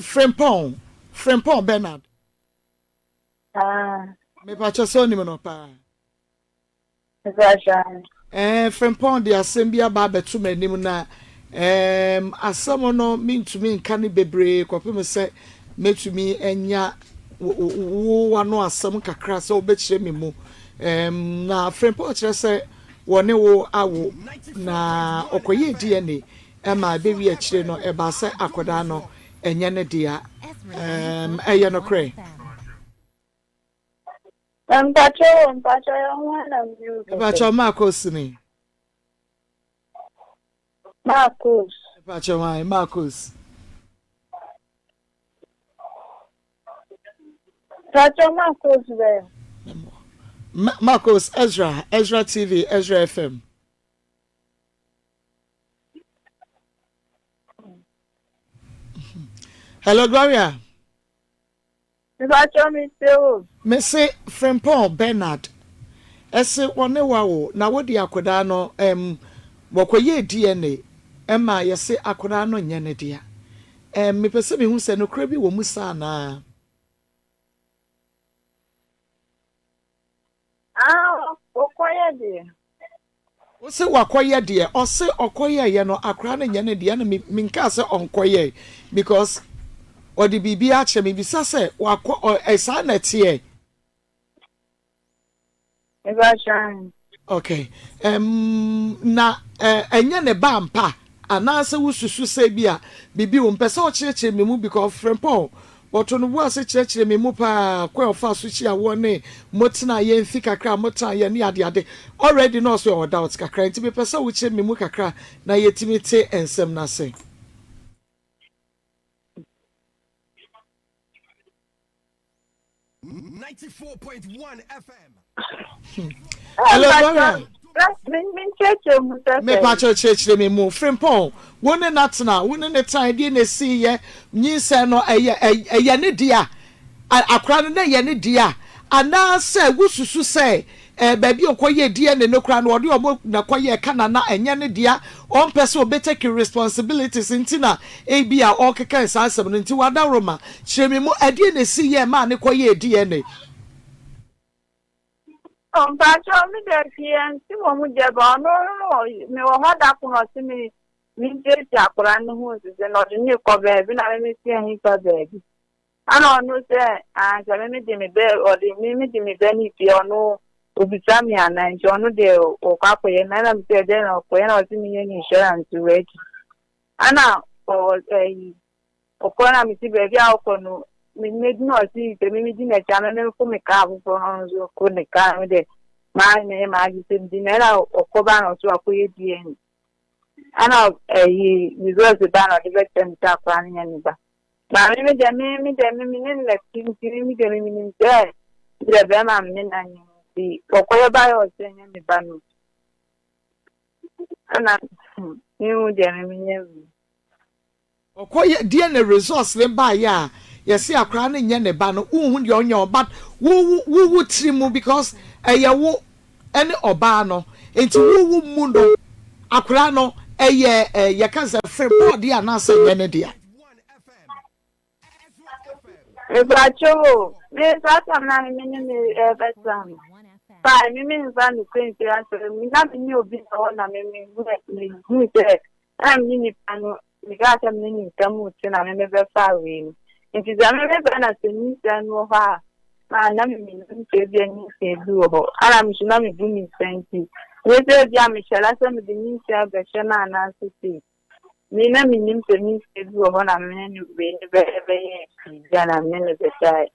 Frimpong, Frimpong Bernard. Ah. Mepakyɛ sɛ onim no paa. Mepakyɛ ahe. Ɛɛ, Frimpong de asɛm bi aba abɛto m'anim na ɛɛm asɛm no mentumi nka no bebree kɔpem sɛ mɛtumi anya wo w'ano asɛm kakra sɛ wobɛkyerɛ me mu. Ɛɛm na Frimpong kyerɛ sɛ wɔne wo awo na ɔkɔyɛɛ DNA ɛma ɛbɛwie akyire no ɛbaa sɛ akwadaa no ɛnyɛ ne dea. Ɛɛm ɛyɛ nokorɛ? Mpakyɛ o, mpakyɛ yɛ ho ana mi o kɛkɛ. Mpakyɛ Marcos ni. Marcos. Mpakyɛ hwan Marcos. Mpakyɛ Marcos bɛyɛ. Marcos Ezra, Ezra TV, Ezra FM. Hello Gloria. Mepakyɛw me tie wo. Me se Frimpong Bernard se wɔne wo awo na wode akodaa no ɛmm wɔkɔyɛɛ DNA ɛma yɛse akodaa no nyɛ ne dea ɛmm mepɛ sɛ mehu sɛ nokorɛ bi wɔ mu saa anaa. Ah ɔkɔyɛ deɛ. Wose wakɔyɛ deɛ ɔse ɔkɔyɛɛyɛ no akora no nyɛ ne deɛ ɛna me menkaa sɛ ɔnkɔyɛɛ because ɔde biribi akyerɛ me bisa sɛ wakɔ ɔ ɛ saa na ɛteɛ. Mepakyɛ. Okay um, na ɛnyɛ ne ba ampa anaasɛ wosusu sɛ bi a biribi wɔ mpɛ sɛ ɔkyerɛkyerɛ me mu because Frimpong wɔto no bo ase kyerɛkyerɛ me mu paa kwan a ɔfaa so hyia woɔ ne mo tenaeɛ mfi kakra a mo tenaeɛ ne adeade already na ɔso ɛwɔ doubt kakra nti mepɛ sɛ wokyerɛ me mu kakra na yɛtumi te nsɛm no ase. Hello, Gloria. Mepa kyerɛ kyerɛkyerɛ me mu. Frimpong, wo ne na tena, wo ne ne tena, ɛdeɛ na esi yɛ nyinsɛn no ɛyɛ ɛyɛ ne dea, akora no na ɛyɛ ne dea, anaasɛ wosusu sɛ ɛɛ baabi a ɔkɔyɛ DNA no koraa no ɔde ɔmo na kɔyɛ ɛka na na ɛnyɛ ne dea, ɔmpɛ sɛ ɔbɛ take responsibilities nti na Ebia ɔrekeka saa asɛm no nti w'adaworoma, kyerɛ me mu, ɛdeɛn na ɛsii yɛɛ maa no kɔyɛɛ DNA? Oh, mpakyɛw me deɛ hwee ɛnte wɔ mu deɛ ba ɔno no me wɔ hɔ da ko na ɔse me me nsiesie akwadaa no ho nsese na ɔde ne kɔ baabi na me me si ɛhe fa baabi ana ɔno sɛ ansa me me de me bɛ ɔde me me de me bɛ ne fie ɔno obisa me anan nti ɔno deɛ ɔkɔ akɔyɛ na ɛna me sɛ ɛdeɛ na ɔkɔyɛ na ɔse menyɛ ne insurance wɔ akyi Ana ɔwɔ ɛyi ɔkɔ na mesi baabi a ɔkɔ no me medi na ɔsi sɛ me medi n'akyi a me mefo me kaa foforɔ na ɔno nso ko ne kaa no deɛ maa me maa gye sɛ medi na ɛna ɔkɔ ba na ɔso akɔyɛ DNA ana ɛyi results ba na ɔde bɛkyerɛ me sɛ akora no nyɛ ne ba maame me deɛ me me deɛ me me ne no na ti nti me me deɛ me menim sɛ me deɛ bɛrima me ne na nyɛ nti ɔkɔyɛ ba yɛ ɔsɛ nyɛ me ba no. Ɛna mehu deɛ me menyɛ mu. Ɔkɔ yɛ DNA results ne baayɛ a yɛse akwadaa no nyɛ ne ba no wonhu deɛ ɔnyɛ ɔ but wo wo wo tiri mu because ɛyɛ wo ɛne ɔbaa no nti wo wo mu no akwadaa no ɛyɛ ɛ yɛka sɛ fere bɔɔ deɛ anaasɛ nyɛ ne dea. Mepakyɛw o, me saa tam na me ne me ɛbɛtra no. Fine, me me nfa no kwenti asɛm me na me ne obi na hɔ na me me hu me hu sɛ na me ne nipa no me kaa sɛ me ne ne ntam te na me me bɛfa wei no. Nti sɛ me me bɛ na sɛ nyinsɛn no wɔ hɔ a ma na me me nim sɛ ebi a nyinsɛn bi wɔ hɔ. Ana me so na me bu me nsa nti. Nyɛ sɛ ebi a mehyɛ la sɛ mede nyinsɛn bɛhyɛ no anaasɛ sei. Me na minnim sɛ me nua bi wɔ hɔ na me ne no wei no bɛyɛ biribi a na me ne no bɛdae.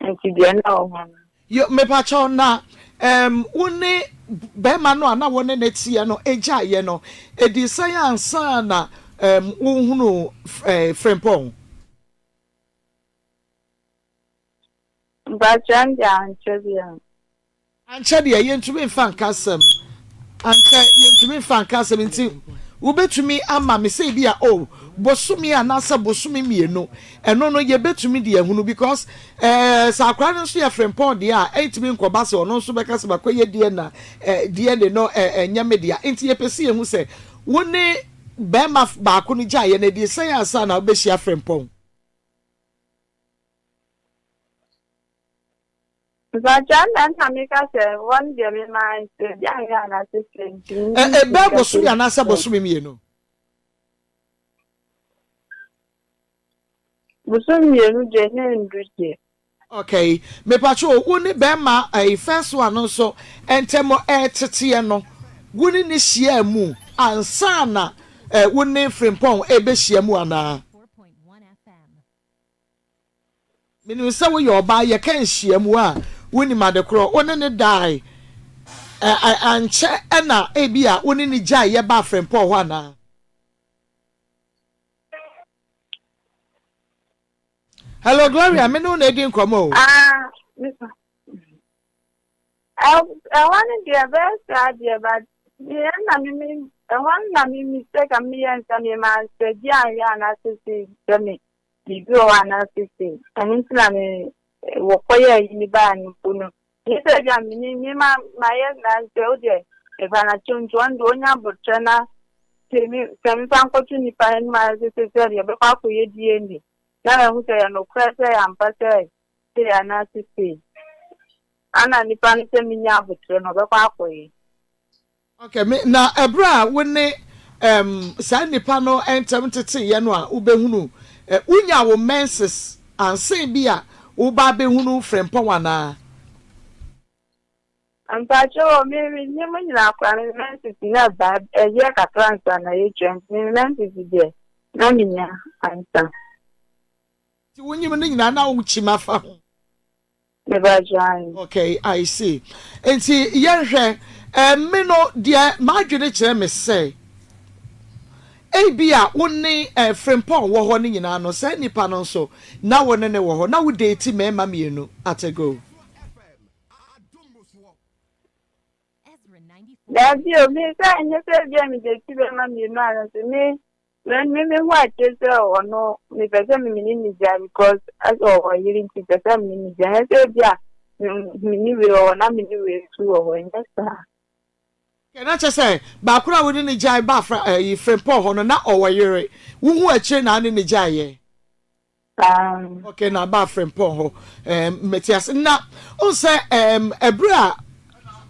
Nti deɛ na ɔwɔ hɔ no. Yo, mepakyɛw, na ɛɛm, wo ne barima no a na wo ne no teɛ no gyaeɛ no, ɛdii sɛn ansa na ɛɛm, wohunuu ɛɛ, Frimpong? Mpakyɛw, ɛnde ankyɛ biara. Ankyɛ deɛ yɛntumi mfa nka asɛm. Ankyɛ yɛntumi mfa nka asɛm nti wobɛtumi ama me sɛ ebi a oh bosome anaasɛ bosome mmienu ɛno no yɛbɛtumi de ahunu because ɛɛ sɛ akwadaa no nso yɛ frempɔn deɛ a ɛntumi nkɔba sɛ ɔno nso bɛka sɛ makɔyɛ deɛ na ɛɛ deɛ ne no ɛɛ ɛnyɛ me dea nti yɛpɛ sɛ yɛhu sɛ wo ne bɛrima baako no gyaeɛ no ɛdeɛ sɛn ansa na wobɛhyia frempɔn. Mpakyɛ nna nna meka sɛ wɔn deɛ me maa nsɛ bi anhwɛ anaasɛ sɛ nti me Ɛ ɛbɛɛ bosome anaasɛ bosome mmienu? Bosom mmienu deɛ ne ndu deɛ. Okay, mepatwo o, wo ne bɛɛma ɛyi first one no nso ntɛm ɛɛteteɛ no, wo ne no hyiaa mu ansa na ɛ wo ne Frimpong ɛɛbɛhyia mu anaa? Menim sɛ woyɛ ɔbaa, yɛka nhyiamu a, wonim ade korɔ. Wo ne no dae, ɛ, ɛ, ankyɛ ɛna ebia wo ne no gyaeɛ baa Frempɔɔ hɔ anaa? Hello, Gloria, me ne wo na edi nkɔmmɔ o. Ah, ɛhɔ no deɛ ɛbɛyɛ saa deɛ but me ɛna me me ɛhɔ no na me mistake a meyɛ nsɛ me ma nsɛ gye anhwɛ anaasɛ sei sɛ me biribi wɔ hɔ anaasɛ sei ɛno nti na me wɔkɔyɛ ayi ne baa no mpo no nyɛ sɛ bi a me ne me ma mayɛ na sɛ wo deɛ mefa no akyɛw nti ɔno deɛ ɔnya abotrɛ na sɛ me sɛ mefa nkɔto nnipa anim ayɛ sɛ sɛ deɛ bɛkɔ akɔyɛ DNA na mahu sɛ yɛ nokorɛ sɛ yɛ ampa sɛ sei anaasɛ sei. Ana nipa no sɛ menya aboterɛ no ɔbɛkɔ akɔyɛ. Okay, me, na ɛberɛ a wo ne um, saa nipa no ntɛm teteeɛ no a wobɛhunu, eh, wonya wo menses ansa bi a woba abɛhunu frempɔn anaa? Mpakyɛw o, me me nye mo nyinaa koraa me menses na ɛba ɛyɛ kakra ansa na yɛtwa nti me menses deɛ na menya ansa. Nti wonyim no nyinaa na wokyim afa ho. Mepakyɛw ae. Okay, I see. Nti yɛnhwɛ, eh, me no deɛ m'adwene kyerɛ me sɛ ebia wo ne eh, Frimpong wɔ hɔ no nyinaa no, saa nipa no nso na wo ne no wɔ hɔ, na wo date mmarima mmienu at a go. Daabi o, me sɛ ɛnyɛ sɛ ebia me date bɛrima mmienu anaa sɛ me Me me me ho akyerɛ sɛ ɔno mepɛ sɛ me ne ne gya because asɛ ɔwɔ yere nti pɛ sɛ me ne ne gya ɛnyɛ sɛ bi a me ne wei wɔ hɔ na me ne wei nso wɔ hɔ ɛnyɛ saa. Kɛ na kyerɛ sɛ baako no a wo ne ne gyae ba fra ɛyi Frimpong hɔ no na ɔwɔ yere wo hu akyire na ne ne gyae yɛ. Okay na aba Frimpong hɔ ɛɛm mete ase na wohu sɛ ɛɛm ɛberɛ a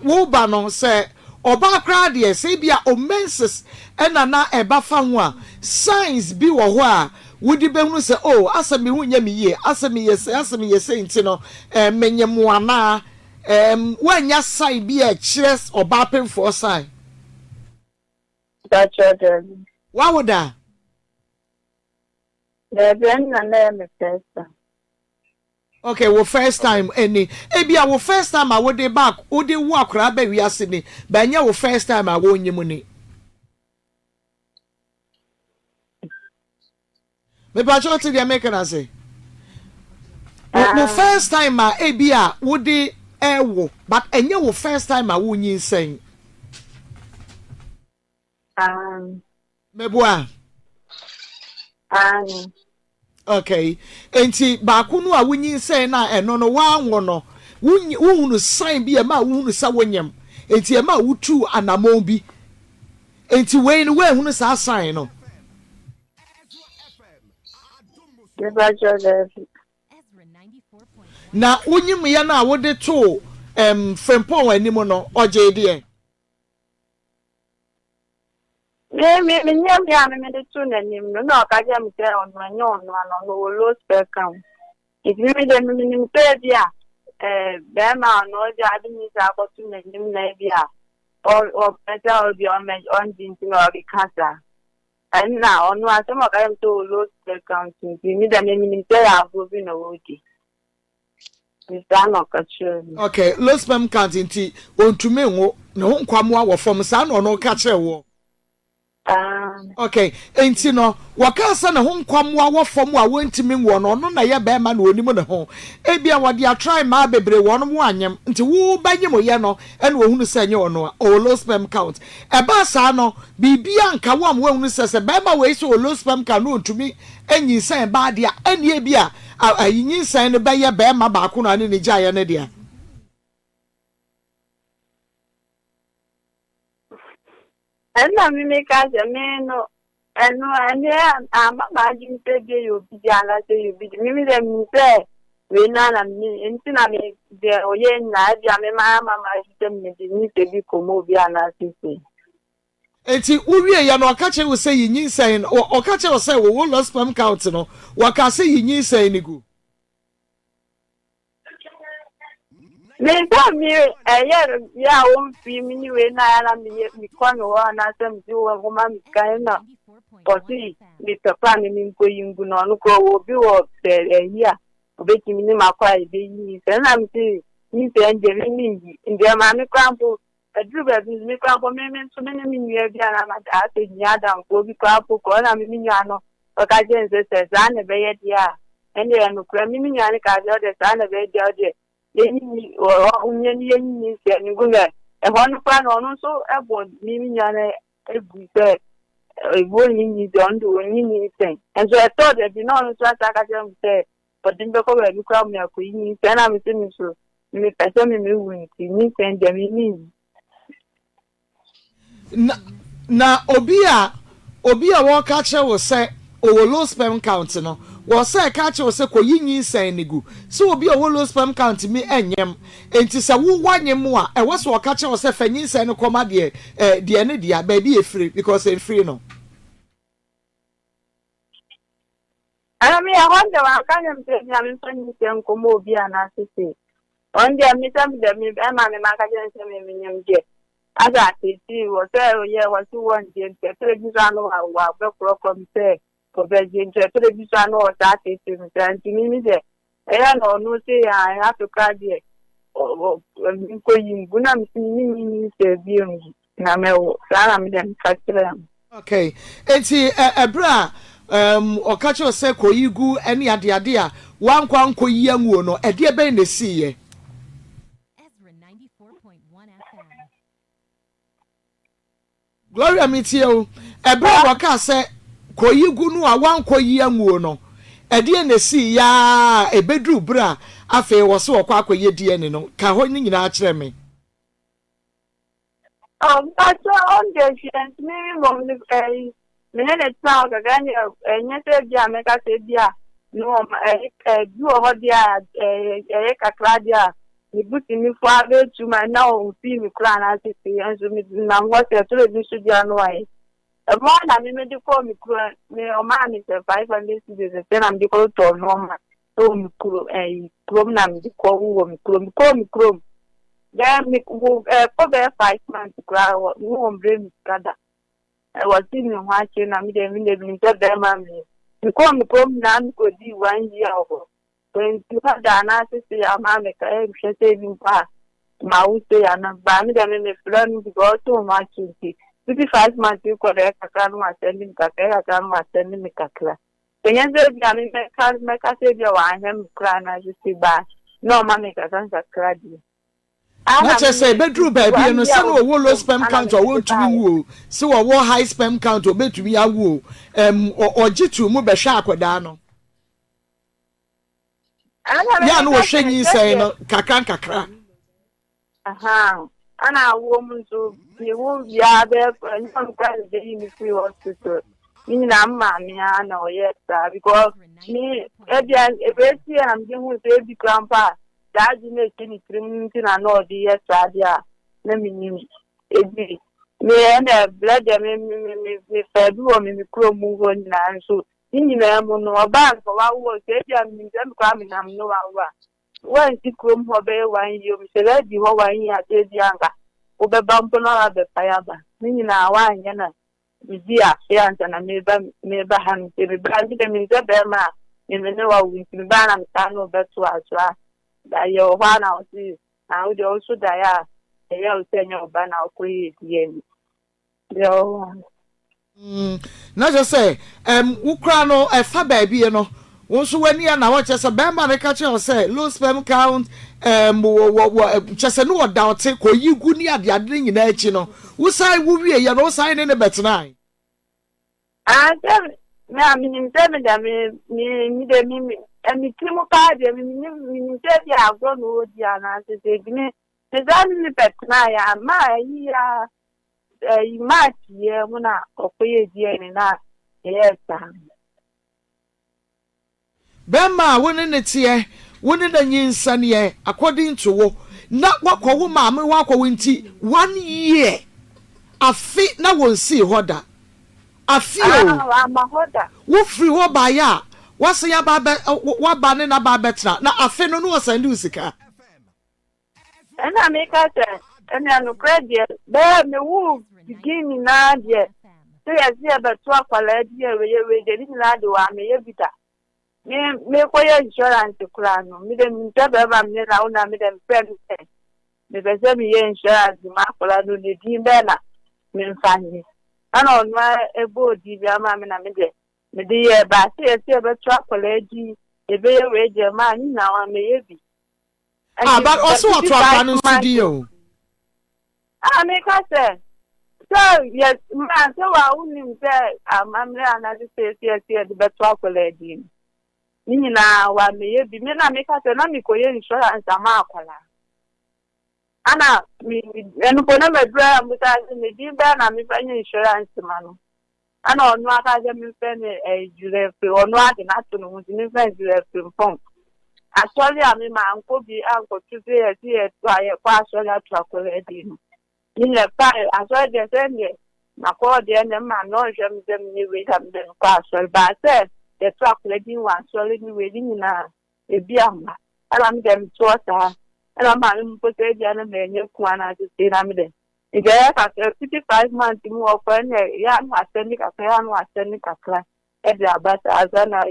woba no sɛ ɔbaa koraa deɛ sɛ ebi a o menses ɛna na ɛba fa ho a signs bi wɔ hɔ a wode bɛhunu sɛ oh asɛ me ho nyɛ me yie asɛ meyɛ sei asɛ meyɛ sei nti no ɛɛm menye mo anaa ɛɛm woannya sign bi a ɛkyerɛ ɔbaa pemfoɔ sign. Mpakyɛw daabi. Woawo da? Daabi ɛno na na ɛyɛ me first time. Okay, wo first time ɛni. Ebia wo first time a wode ba wode wo akwaraa ba wiase ni, but ɛnyɛ wo first time a wonyim ni. Mepakyɛ wote deɛ meka no ase? Wo first time a ebia wode ɛwo, but ɛnyɛ wo first time a wonyinsɛn. Aane. Meboa? Aane. Okay. Enti baako no a wonyinsɛn no a ɛno no woanwo no, wohunu sign bi a ɛma wohunu sɛ wonyem. Enti ɛma wotuu anammɔn bi. Enti wei no woanhunu saa sign no. Mepakyɛw daabi. Na wonyimyɛ no a wode too um, Frimpong anim no, ɔgyee deɛ? Me me me nyɛ me a me mede to n'anim no na ɔka kyerɛ me sɛ ɔno ɛnyɛ ɔno ano ɔno wɔ low sperm count nti me me deɛ me menim sɛ ebi a ɛɛ bɛrima a ɔno ɔde ade nyi saa akɔto n'anim na ebi a ɔpɛ sɛ ɔbi ɔmɛ ɔngye nti na ɔkeka saa ɛnna ɔno asɛm a ɔka kyerɛ me sɛ ɔwɔ low sperm count nti me deɛ me menim sɛ yɛ agorɔ bi na ɔredi. Saa na ɔka kyerɛɛ me. Okay, low sperm count nti ontumi nwo, ne ho nkwammoa wɔ fam, saa na ɔno ka kyerɛɛ woɔ? Aane. Okay, nti no wɔkaa sɛ ne ho nkwammoa wɔ fam a wɔntumi nwoɔ no, ɔno na ɛyɛ barima na ɔnim ne ho. Ebia wɔde atry mmaa bebree wɔnom anyem, nti wo bɛnyem yɛ no ɛna ɔhunu sɛ ɛnyɛ ɔno a, ɔwɔ low sperm count. Ɛbaa saa no, biribiara anka wo ama woahunu sɛ sɛ barima wei sɛ ɔwɔ low sperm count na ɔntumi nyinsɛn baa deɛ a, ɛnneɛ ebia ayi nyinsɛn no bɛyɛ barima baako no a ne ne gyaeɛ no dea. Ɛnna me meka sɛ, Me no, ɛno ɛnneɛ amma m'adwene sɛ ebia ɛyɛ obi dea anaasɛ ɛyɛ obi dea. Me deɛ menim sɛ Wei no ara na me nti na me deɛ ɔyɛ nyinaa ebia me ma ama ma sɛ mede nyinsɛn bi kɔma obi anaasɛ sei. Enti wowieeɛ no ɔka kyerɛ wo sɛ yi nyinsɛn no, ɔka kyerɛ wo sɛ wɔwɔ low sperm count no, wɔkaa sɛ yi nyinsɛn no gu. Me sɛ me ɛyɛ yɛ a wɔmfii me ne wei na ayɛ na meyɛ mekɔ ne hɔ anaasɛ mede wɔ hɔ ma me sika na ɔse mepɛ koraa me menkɔyi ngu no ɔno koraa ɔwɔ obi wɔ ɛyi a ɔbɛtumi ne makɔ a yɛbɛyi nyinsɛn na mese nyinsɛn deɛ me menyi ndeɛ maame koraa mpo ɛduru baabi nso me koraa mpo me me nso me ne me nua bi a na ma asɛ hia adamfoɔ bi koraa mpo kɔ na me me nua no ɔka kyerɛ no sɛ sɛ saa na ɛbɛyɛ deɛ a ɛnde ɛyɛ nokorɛ me me nua no kaa sɛ ɔdeɛ saa na ɛbɛyɛ deɛ a ɔdeɛ yɛnyinyi ɔnyɛ ne yɛnyinyi sɛ ne gu na ɛhɔ no koraa na ɔno nso ɛbɔ me me nua no egu sɛ ebu onyinyi deɛ ɔno de onyinyi sɛn nso ɛtɔɔ da bi na ɔno nso asa aka kyerɛ me sɛ ɔde me bɛkɔ baabi koraa me akɔyi nyinsɛn na mese me nso mepɛ sɛ me mewu nti nyinsɛn deɛ me menyi. Na na obi a obi a wɔreka akyerɛ wo sɛ ɔwɔ low sperm count no, wɔ sɛ ɛka akyerɛ wo sɛ kɔyi nyinsɛn no gu. Sɛ obi a ɔwɔ low sperm count mi nyem, enti sɛ wo woanyem a, ɛwɔ sɛ ɔka kyerɛ wo sɛ fa nyinsɛn no kɔma deɛ eh, deɛ ne dea, baabi a ɛfiri, because ɛmfiri no. Ɛno me ɛhɔ deɛ wanka nyɛ me sɛ ebia memfa nyinsɛn nkɔma obi anaasɛ sei. Ɔno deɛ me sɛ me deɛ me ɛma me maka kyerɛ no sɛ me menyam deɛ asɛ ateetee wɔ sɛ ɔyɛ wɔ se wɔ ndeɛ nti ɛtɔrɔ bi so ano wa wa bɛkorɔkorɔ me sɛ ɔbɛgye nti ɛtɔrɔ bi so ano wɔ saa ateetee me saa nti me me deɛ ɛyɛ na ɔno se ae afe koraa deɛ nkɔyi ngu na me se me me nyinsɛn bi ngu na mɛwo saa na me deɛ meka kyerɛ no. Okay, enti ɛberɛ a um, ɔka kyerɛ sɛ kɔyi gu ne adeade a wankɔ ankɔyi anguo no, ɛdeɛ bɛn na ɛsiiɛ? Gloria metie o, ɛberɛ a wɔkaa sɛ kɔyi gu no a wankɔyi anguo no, ɛdeɛ na ɛsiiɛ a ɛbɛduru berɛ a afei wɔ sɛ wɔkɔ akɔyɛ DNA no, ka hɔ no nyinaa kyerɛ me. Oh, mpakyɛ ɔn deɛ hwɛ nti me me mmom no ɛyi me ne ne tena hɔ kakra ɛnyɛ ɛnyɛ sɛ bi a mɛka sɛ bi a ne wɔn ɛyi ɛbi wɔ hɔ deɛ a ɛyɛ ɛyɛ kakra deɛ a me bu ti me fo abɛtu ma na wɔn fi me kura anaasɛ fi nso me nam hɔ sɛ ɛtoro bi nso deɛ ano ayɛ ɛmo a na me me de kɔɔ me kuro me ɔmaa me sɛ 500 cedis sɛ na me de kɔ tɔ nneɛma Ɛwɔ me kuro ɛyi kurom na mede kɔ wo wɔ me kurom mekɔɔ me kurom bɛyɛ me wo ɛkɔ bɛyɛ 5 months koraa wɔ ne wɔn brɛ me sika da ɛwɔ si me ho akyere na me deɛ me deɛ menim sɛ bɛrima me mekɔɔ me kurom na mekɔdii one year wɔ hɔ nti hɔ da anaasɛ sei ama me ka ɛhwɛ sɛ ebi mpo a ma wo sei ana baa me deɛ me mefrɛ no because ɔte ho akyere nti fifty 5 months kɔ dɛ kakra no wasɛnde me kakra kakra no wasɛnde me kakra. Ɛnyɛ sɛ ebia me mɛka mɛka sɛ ebia wanhwɛ me koraa anaasɛ sei ba a, na ɔma me nkakrankakra deɛ. A Na na kyerɛ me sɛ me ɛbɛduru nti baabi one no, year sɛ na ɔwɔ low old sperm ana count me a mede ɔntumi baeɛ. nwu o, sɛ ɔwɔ high sperm count a ɔbɛtumi awo o, ɛm, ɔ, ɔgye too mu bɛhwɛ akwadaa no. Ɛna me Yɛ a na meka ɔhwɛ kyerɛ no nyinsɛn sɛdeɛ no kakra nkakra. Ahaa, ɛna awoɔ mu nso mewo wie a bɛyɛ ɛnyɛ ɔno koraa na ɛbɛyi me firi hospital. Ne nyinaa me maame ara na ɔyɛɛ saa because me ebia ebesi a mede hu sɛ ebi koraa mpo a saa adwene na ɛhyɛ ne tirim no nti na na ɔde yɛ saa deɛ a na menim. Ebi me ɛna blɛ deɛ me me me me mefaa bi wɔ me me kurom mu hɔ nyinaa nso ne nyinaa mu no ɔbaa nka wawo sɛ ebia menim sɛ me koraa menam no wawo a Woansi kurom hɔ bɛyɛ one year o, mesɛ bɛadi hɔ one year sɛ ebia anka wobɛba mpo na woabɛpae aba. Ne nyinaa woanyɛ na medii afe ansa na mereba mereba ha no nti mebaa nti deɛ menim sɛ bɛrima a me me ne wo awo nti mebaa na mesaa ne wo bɛtoa so a daeɛ wɔ hɔ a na wo se na wo deɛ wo so daeɛ a ɛyɛ wo sɛ ɛnyɛ wo ba na wokɔyɛ DNA. Deɛ ɔwɔ ha. Na kyerɛ sɛ, ɛm, wo koraa no, ɛfa baabi no, wo nso w'ani a na wɔkyerɛ sɛ bɛrima no ka kyerɛ wo sɛ low sperm count, ɛm, wɔ, wɔ, wɔ, kyerɛ sɛ ne wɔda ɔte, kɔyi gu ne adeade no nyinaa akyi no, wosan wo wieɛ no, wosan ne no bɛtenae. Ah, sɛ me a menim sɛ me deɛ me me me deɛ me me me ti mu paa deɛ me menim menim sɛ bi agorɔ na ɔredi anaasɛ sɛ ebi me me saa ne ne bɛtenaeɛ a ma ayi a ɛyi March yɛ mu na ɔkɔyɛ DNA na ɛyɛɛ saa. Bɛrima a wo ne no teɛ, Wo ne no anyinsɛneɛ according to wo na woakɔ wo maame hɔ akɔ wo nti one year afe na wɔnsii hɔ da afe o. Ah, wamma hɔ da. Wo firi hɔ baeɛ a woasan aba abɛ woaba ne no aba abɛtena na afe no na ɔsan de wo sika. Ɛna meka sɛ, ɛnea nokorɛ deɛ, bɛyɛ me woo beginning no ara deɛ, sɛ yɛse yɛbɛto akwadaa bi a wei wei deɛ, ne nyinaa de wɔammɛyɛ bi da. Me mekɔyɛ insurance koraa no, me de menim sɛ bɛrima me ne na wo na me de mefrɛ no sɛ mepɛ sɛ meyɛ insurance ma akwadaa no, ne din bɛn na memfa nyɛ. Ɛna ɔno ara ɛbɔɔ din bi ama me na me deɛ mede yɛɛ baa sɛ yɛse yɛbɛto akwadaa din, yɛbɛyɛ wei deɛ maa ne nyinaa wɔammɛyɛ bi. Ah, but ɔsɛ ɔto akora no nso din o. Ah, meka sɛ sɛ yɛ maa sɛ wa wonim sɛ amammerɛ anaasɛ sɛ yɛsi yɛsi yɛde bɛto akwadaa din ne nyinaa wa meyɛ bi me na meka sɛ na mekɔyɛ insurance ama akwadaa ana me ɛno po na madura a musa sɛ me din bɛɛ na mefa nyɛ insurance ma no. Ɛna ɔno aka sɛ memfrɛ no ɛɛ Julia Firi, ɔno ade no ato ne ho nti memfrɛ no Julia Frimpong. Asɔre a me mankɔ bi ankɔto sɛ yɛse yɛto a yɛkɔ asɔre ato akwadaa din no. Me nyɛ fae, asɔre deɛ sɛ deɛ makɔ deɛ ne maame ɔnhwɛ me sɛ menyɛ wei na mede mekɔ asɔre. Baa sɛ yɛto akwadaa din wɔ asɔre ne wei ne nyinaa ebi amma. Ɛna me deɛ metoɔ saa. Ɛna maame mpo sɛ ebia na manyɛ ku anaasɛ sei na me deɛ Nti ɛyɛ kakra fiti 5 months mu ɔkɔ ɛna ɛyɛ ano asɛne kakra, ɛyɛ ano asɛne kakra ɛde aba saa ansa na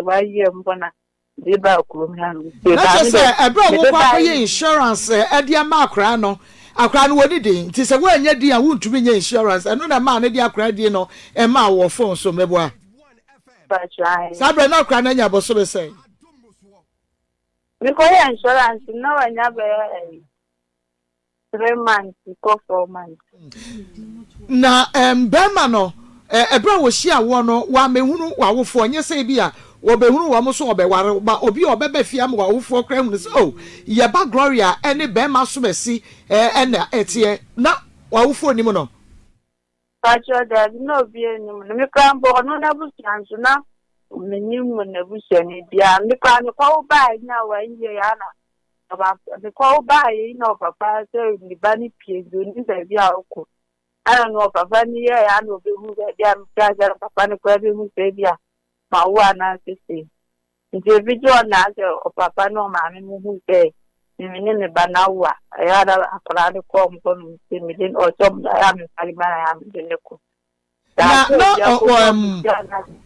1 year mpo na de ba kurom ha no. Na kyerɛ sɛ ɛberɛ a wokɔ akɔyɛ insurance ɛde ama akwaraa no, akwaraa no wɔne din nti sɛ woanyɛ din a wontumi nyɛ insurance, ɛno na ɛmaa no de akwaraa din no ɛmaa wɔ phone so mmɛboa. Saa berɛ na akwaraa no anya bosome sɛn? Mekɔyɛ insurance na wanya bɛyɛ 3 months kɔ 4 months. Na bɛrima no, ɛberɛ a wɔhyia woɔ no, wɔamɛhunu w'awofoɔ, nyɛ sɛ bi a wɔbɛhunu wɔn so wɔbɛware ba obi a ɔbɛba fie ama w'awofoɔ koraa hunu sɛ, oh, yɛba Gloria ɛne bɛrima somasi ɛna ɛteɛ na w'awofoɔ nim no. Pakyɛ, daabi, na obi anim no. Mekora mpo ɔno n'abusua nso na menim mu n'abusuani biara. Mekora mekɔwo baa nya 1 year ya na mekɔwo baa yi na ɔpapa sɛ ne ba no pie nti onim baabi a ɔkɔ. Ɛna no ɔpapa no yɛɛ ya na ɔbɛhu baabi a mekora sɛ papa no koraa bɛhu sɛ bi a mawo anaasɛ sei. Nti ebi gye ɔna sɛ ɔpapa ne ɔmaame no hu sɛ meme ne me ba no awo a, ɛyɛ a na akwadaa no kɔ ɔmo hɔ nom sɛ mede no ɔsɛ ɔmo ɛyɛ a memfa ne ba na ɛyɛ a mede ne kɔ. Na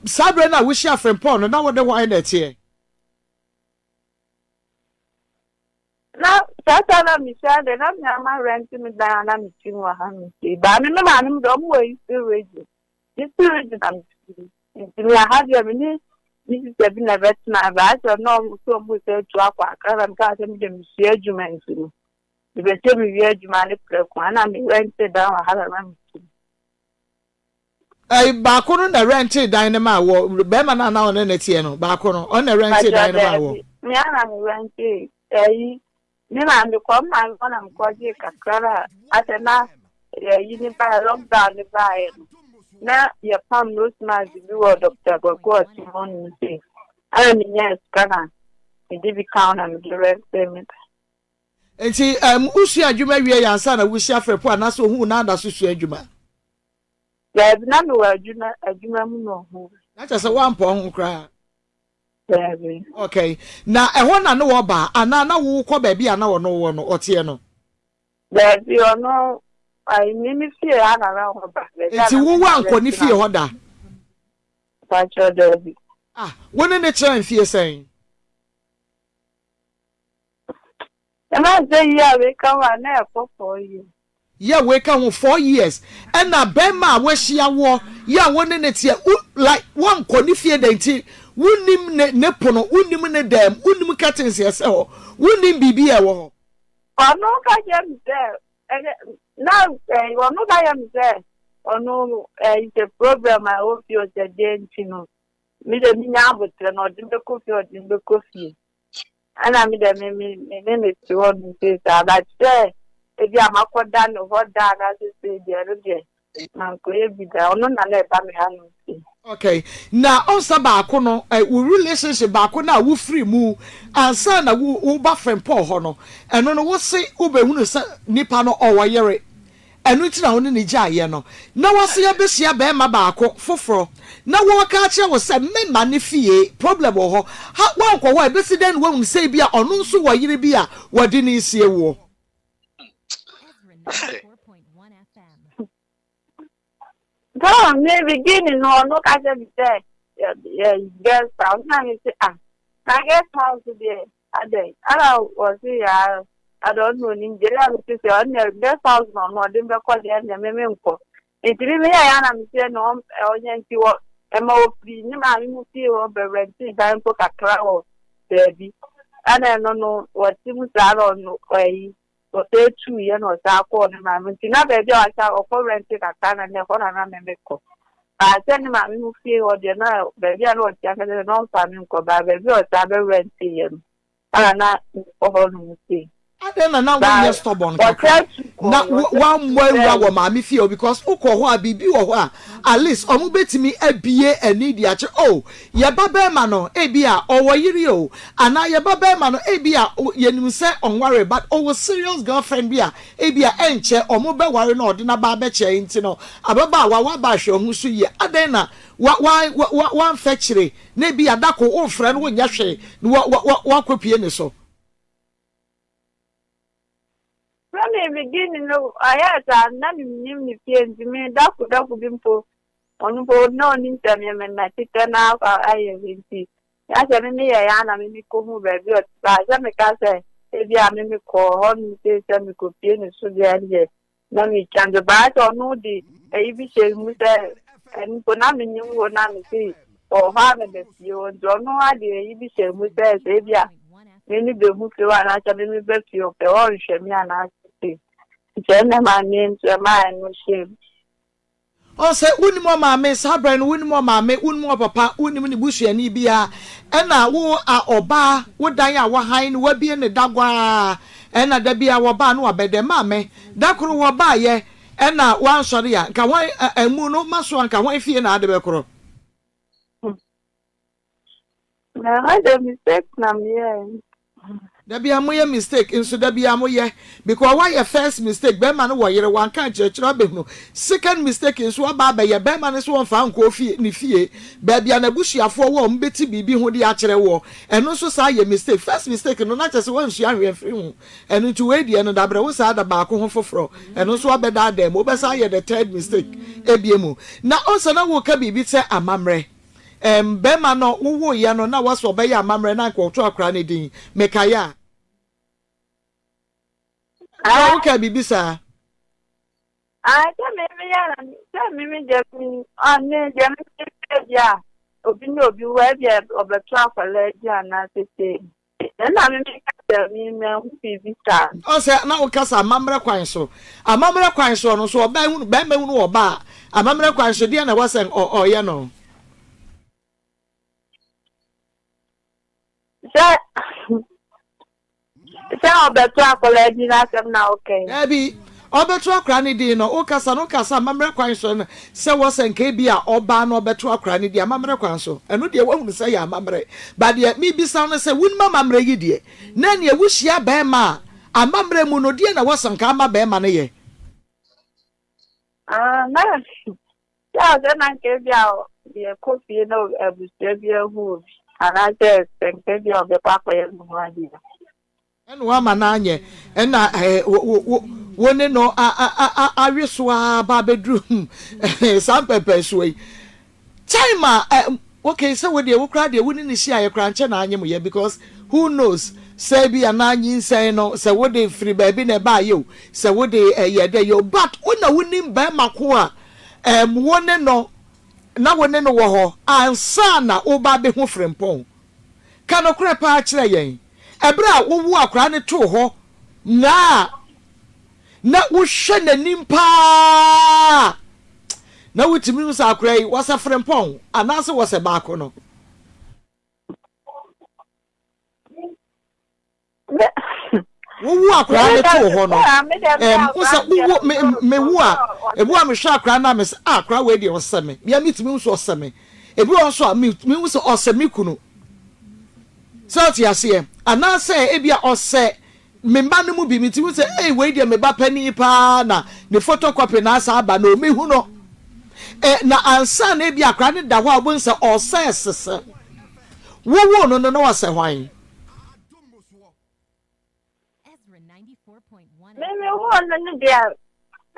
saa berɛ no a wohyia Frimpong no, na wode hwan na ɛteɛ? Na saa time na mehyia deɛ na me ama rent me dan a na meti mu wɔ ha no nti baa me me maame mu deɛ ɔmo wɔ Eastern Region, Eastern Region na mefiri, nti me aha deɛ me ne me sister bi na ɛbɛtena baa sɛ na ɔmo sɛ ɔmo sɛ atu akɔ Akra na mekaa sɛ me deɛ mesua adwuma nti no mepɛ sɛ mewie adwuma ne prɛko ana me rent dan wɔ ha na na meti mu. Ɛyi baako no na rent dan no ma wɔ, bɛrima no a na ɔne ne teɛ no baako no, ɔno na rent dan no ma wɔ? Me ana me rent ɛyi me maame kɔ me maame hɔ na mekɔgye kakra na asɛ na ɛyi ne baeɛ, lockdown ne baeɛ no na yɛpam nose mask bi wɔ Dr. Kwaku Ɔte hɔ nom sei ɛna menyaa sika na mede bi ka ho na mede rent me. Nti wosua adwuma wie yɛ ansa na wohyia Frimpong anaasɛ ohuu na ada so sua adwuma? Daabi, na mewɔ adwuma mu na ɔhu. Na kyerɛ sɛ woampɔ ho koraa? Daabi. Okay, na ɛhɔ na ne wɔba anaa na wokɔ baabi a na ɔno wɔ no ɔteɛ no? Daabi, ɔno ayi me me fie ha na na ɔba. Nti wowɔ ankɔ ne fie hɔ da? Pakyɛ, daabi. Ah, wo ne ne kyerɛ mfie sɛn? Ɛma sɛ yi a weka ho a na ɛkɔ 4 years. Yɛ weka ho 4 years ɛna bɛrima a wahyia woɔ yɛ a wo ne ne teɛ wo like woankɔ ne fie da nti wonim ne ne pono, wonim ne dɛm, wonim curtains ɛsɛ hɔ, wonim biribi a ɛwɔ hɔ. Ɔno ka kyerɛ me sɛ ɛyɛ na ɛɛ ɔno ka kyerɛ me sɛ ɔno ɛɛ sɛ program a ɛwɔ fie ɔsɛ deɛ nti no me de menya abotire na ɔde me bɛkɔ fie, ɔde me bɛkɔ fie, ɛna me de me me me ne ne te hɔ no nse saa, but sɛ ebi a makɔda ne hɔ da anaasɛ sɛ deɛ ɛno deɛ mankɔyɛ bi da, ɔno na na ɛba me ha no nse. Okay, na ɔnsa baako no, eh, wo relationship baako no a wofiri mu ansa na wo woba Frimpong hɔ no, ɛno no wose wobɛhunu sɛ nipa no ɔwɔ yere, ɛno nti na wo ne no gyaeɛ no, na wase abɛhyia bɛrima baako foforɔ na wɔreka akyerɛ wo sɛ memma ne fie, problem wɔ hɔ, ha woankɔ hɔ a ɛbɛsi dɛn na woahunu sɛ ebia ɔno nso wɔ yere bi a wɔde no resie woɔ? So me beginning no ɔno ka kyerɛ me sɛ yɛ guest house na me se ah na guest house deɛ adɛn ana ɔse yaa ada ɔno onim deɛ na me se sɛ ɔno guest house na ɔno ɔde bɛkɔ deɛ ɛnna me me nkɔ nti me me yɛ ya na me se na ɔnyɛ nti wɔ ɛma ofiri ne maame mu fie hɔ bɛrɛnti dan mpo kakra wɔ baabi ɛna ɛno no wɔte mu saa na ɔno ɛyi Ɔsan tuiɛ na ɔsan kɔɔ ne maame nti na baabi a wasan ɔkɔ rɛnte kakra na na ɛhɔ na na me mekɔ. Baa sɛ ne maame ho fie hɔ deɛ na baabi a na ɔte ankasa deɛ na ɔmfa me nkɔ baa baabi a ɔsan bɛ rɛnteeɛ no ɛna na mekɔ hɔ nom sei. Adɛn na na wonyɛ stubborn kakra na woammɔ awura wɔ maame fie hɔ because wokɔ hɔ a biribi wɔ hɔ a at least ɔmo bɛtumi abue ani de akyerɛ oh Yɛ ba barima no ebia ɔwɔ yere o anaa yɛ ba barima no ebia yɛnim sɛ ɔnwaree but ɔwɔ serious girlfriend bi a ebia ɛnkyɛ ɔmo bɛware na ɔde no aba abɛkyɛ nti no ababaawa waba ahwɛ wo ho so yie adɛn na wa wa wa wamfa akyire na ebia dako womfrɛ no wonyɛ hwee na wa wa wa wakɔpue ne so. Sɛ me beginning no ɔyɛɛ saa no na mennim ne fie nti me dako dako bi mpo ɔno mpo na ɔnim sɛ me me mɛtetɛ na akɔ ayɛ bi nti na sɛ me meyɛ ya na me mekɔhu baabi ɔte paa sɛ meka sɛ ebi a me mekɔɔ hɔ nom sei sɛ mekɔpie ne so deɛ ɛndeɛ na metwa nso baa sɛ ɔno de ayi bi hyɛ mu sɛ ɛno mpo na menim hɔ na mese ɔwɔ hɔ a mebɛpie hɔ nti ɔno ade ayi bi hyɛ mu sɛ sɛ ebi a me ne bɛhu fie hɔ anaasɛ me meba fie ɔpɛ ɔnhwɛ me anaasɛ sei nti ɛnna ma me nso ɛma ɛno hyɛ mu. Ɔsɛ wonim ɔmaame saa berɛ no wonim ɔmaame wonim ɔpapa wonim ne busuani biara ɛna wo a ɔbaa wo dan a wahan no wabie ne daguaa ɛna da biara wɔbaa no wabɛdɛ maame da koro wɔbaayɛ ɛna wansɔre a nka hwan amu no ma so a nka hwan fie na ade bɛkorɔ. Na ɛhɔ de mistake na meyɛɛ. Da biara moyɛ mistake nso da biara moyɛ because woayɛ first mistake bɛrima no wɔ yere wanka ankyerɛkyerɛ abɛhunu second mistake nso aba abɛyɛ bɛrima no nso wɔmfa nkɔ ofie ne fie baabi a n'abusuafoɔ wɔ wɔn bɛti biribi ho de akyerɛ woɔ ɛno nso saa yɛ mistake first mistake no na kyerɛ sɛ woansua hwee amfiri ho ɛno nti wei deɛ no dabrɛ wo saa da baako ho foforɔ ɛno nso abɛdaadaa mu wobɛsan ayɛ the third mistake ebie mu na ɔnsɛ na woka biribi sɛ amammerɛ Ɛm, bɛrima no wowoeɛ no na wɔsɛ ɔbɛyɛ amammerɛ na anka ɔto akwadaa no din. Mekaeɛ a? Anaa wokaa biribi saa? Ah, sɛ me me yɛ na sɛ me me deɛ me ah me deɛ me me bi a obi ne obi wɔ ebi a ɔbɛto akwadaa bi anaa sese. Ɛna me meka sɛ me mahu biribi saa. Ɔsɛ na woka sɛ amammerɛ kwan so. Amammerɛ kwan soɔ no so ɔbaa hunu bɛrima hunu ɔbaa a amammerɛ kwan so deɛ na ɛwɔ sɛ ɔyɛ no. Sɛ Sɛ ɔbɛto akwadaa din asɛm na woka yi. Daabi, ɔbɛto akwadaa no din no, wokasa no wokasa amammerɛ kwan so no, sɛ wɔ sɛ nka ebi a ɔbaa no ɔbɛto akwadaa no din amammerɛ kwan so, ɛno deɛ woahunu sɛ ɛyɛ amammerɛ. But deɛ mebisa wo no sɛ, wonim amammerɛ yi deɛ, na ɛneɛ wohyia barima a, amammerɛ mu no, deɛ na wɔ sɛ nka ama barima no yɛ? Ah, na sɛ ɔsɛ na nka ebi a yɛkɔ fie na abusua bi ahu obi anaasɛ sɛ nka ebi a ɔbɛkɔ akɔyɛ ne ho adeɛ. Ɛna wama no anyɛ ɛna ɛɛ wo wo wo wo ne no a a a a awe so ara ba abɛduru hmm saa mpɛmpɛnsoɔ yi. Time a ɛ okay sɛ wo deɛ wo koraa deɛ wo ne no hyiaeɛ koraa nkyɛ na anyem yɛ because who knows sɛ ebi a na nyinsɛn no sɛ wo de firi baabi na ɛbaayɛ o sɛ wo de ɛyɛ dɛ yɛ o but wo na wo nim barima ko a ɛm wo ne no na wo ne no wɔ hɔ ansa na wo ba abɛhu frempɔn. Ka nokorɛ paa kyerɛ yɛn ɛberɛ a wo woo akwadaa no too hɔ nyaa na wohwɛ n'anim paa a, na wotumi hu sɛ akora yi wɔsɛ frempɔn anaasɛ wɔsɛ baako no. Wowu akora no too hɔ no, ɛm wo sɛ wowu me mewu a, ebu a mehwɛ akora no a mesɛ ah akora wei deɛ ɔsɛ me, mea metumi hu sɛ ɔsɛ me. Ebi wɔ hɔ nso a, mehu sɛ ɔsɛ me kunu. Sɛ ɔte aseɛ? Anaasɛ ebia ɔsɛ me mma no mu bi. Metumi hu sɛ, ei, wei deɛ me ba panin paa na ne photocopy na asa aba no, mehu no. Ɛ, na ansa na ebia akwadaa no da hɔ a, wobɛhu sɛ ɔsɛ sese. Wowoo no no, na ɔsɛ hwan? Me me woo no no deɛ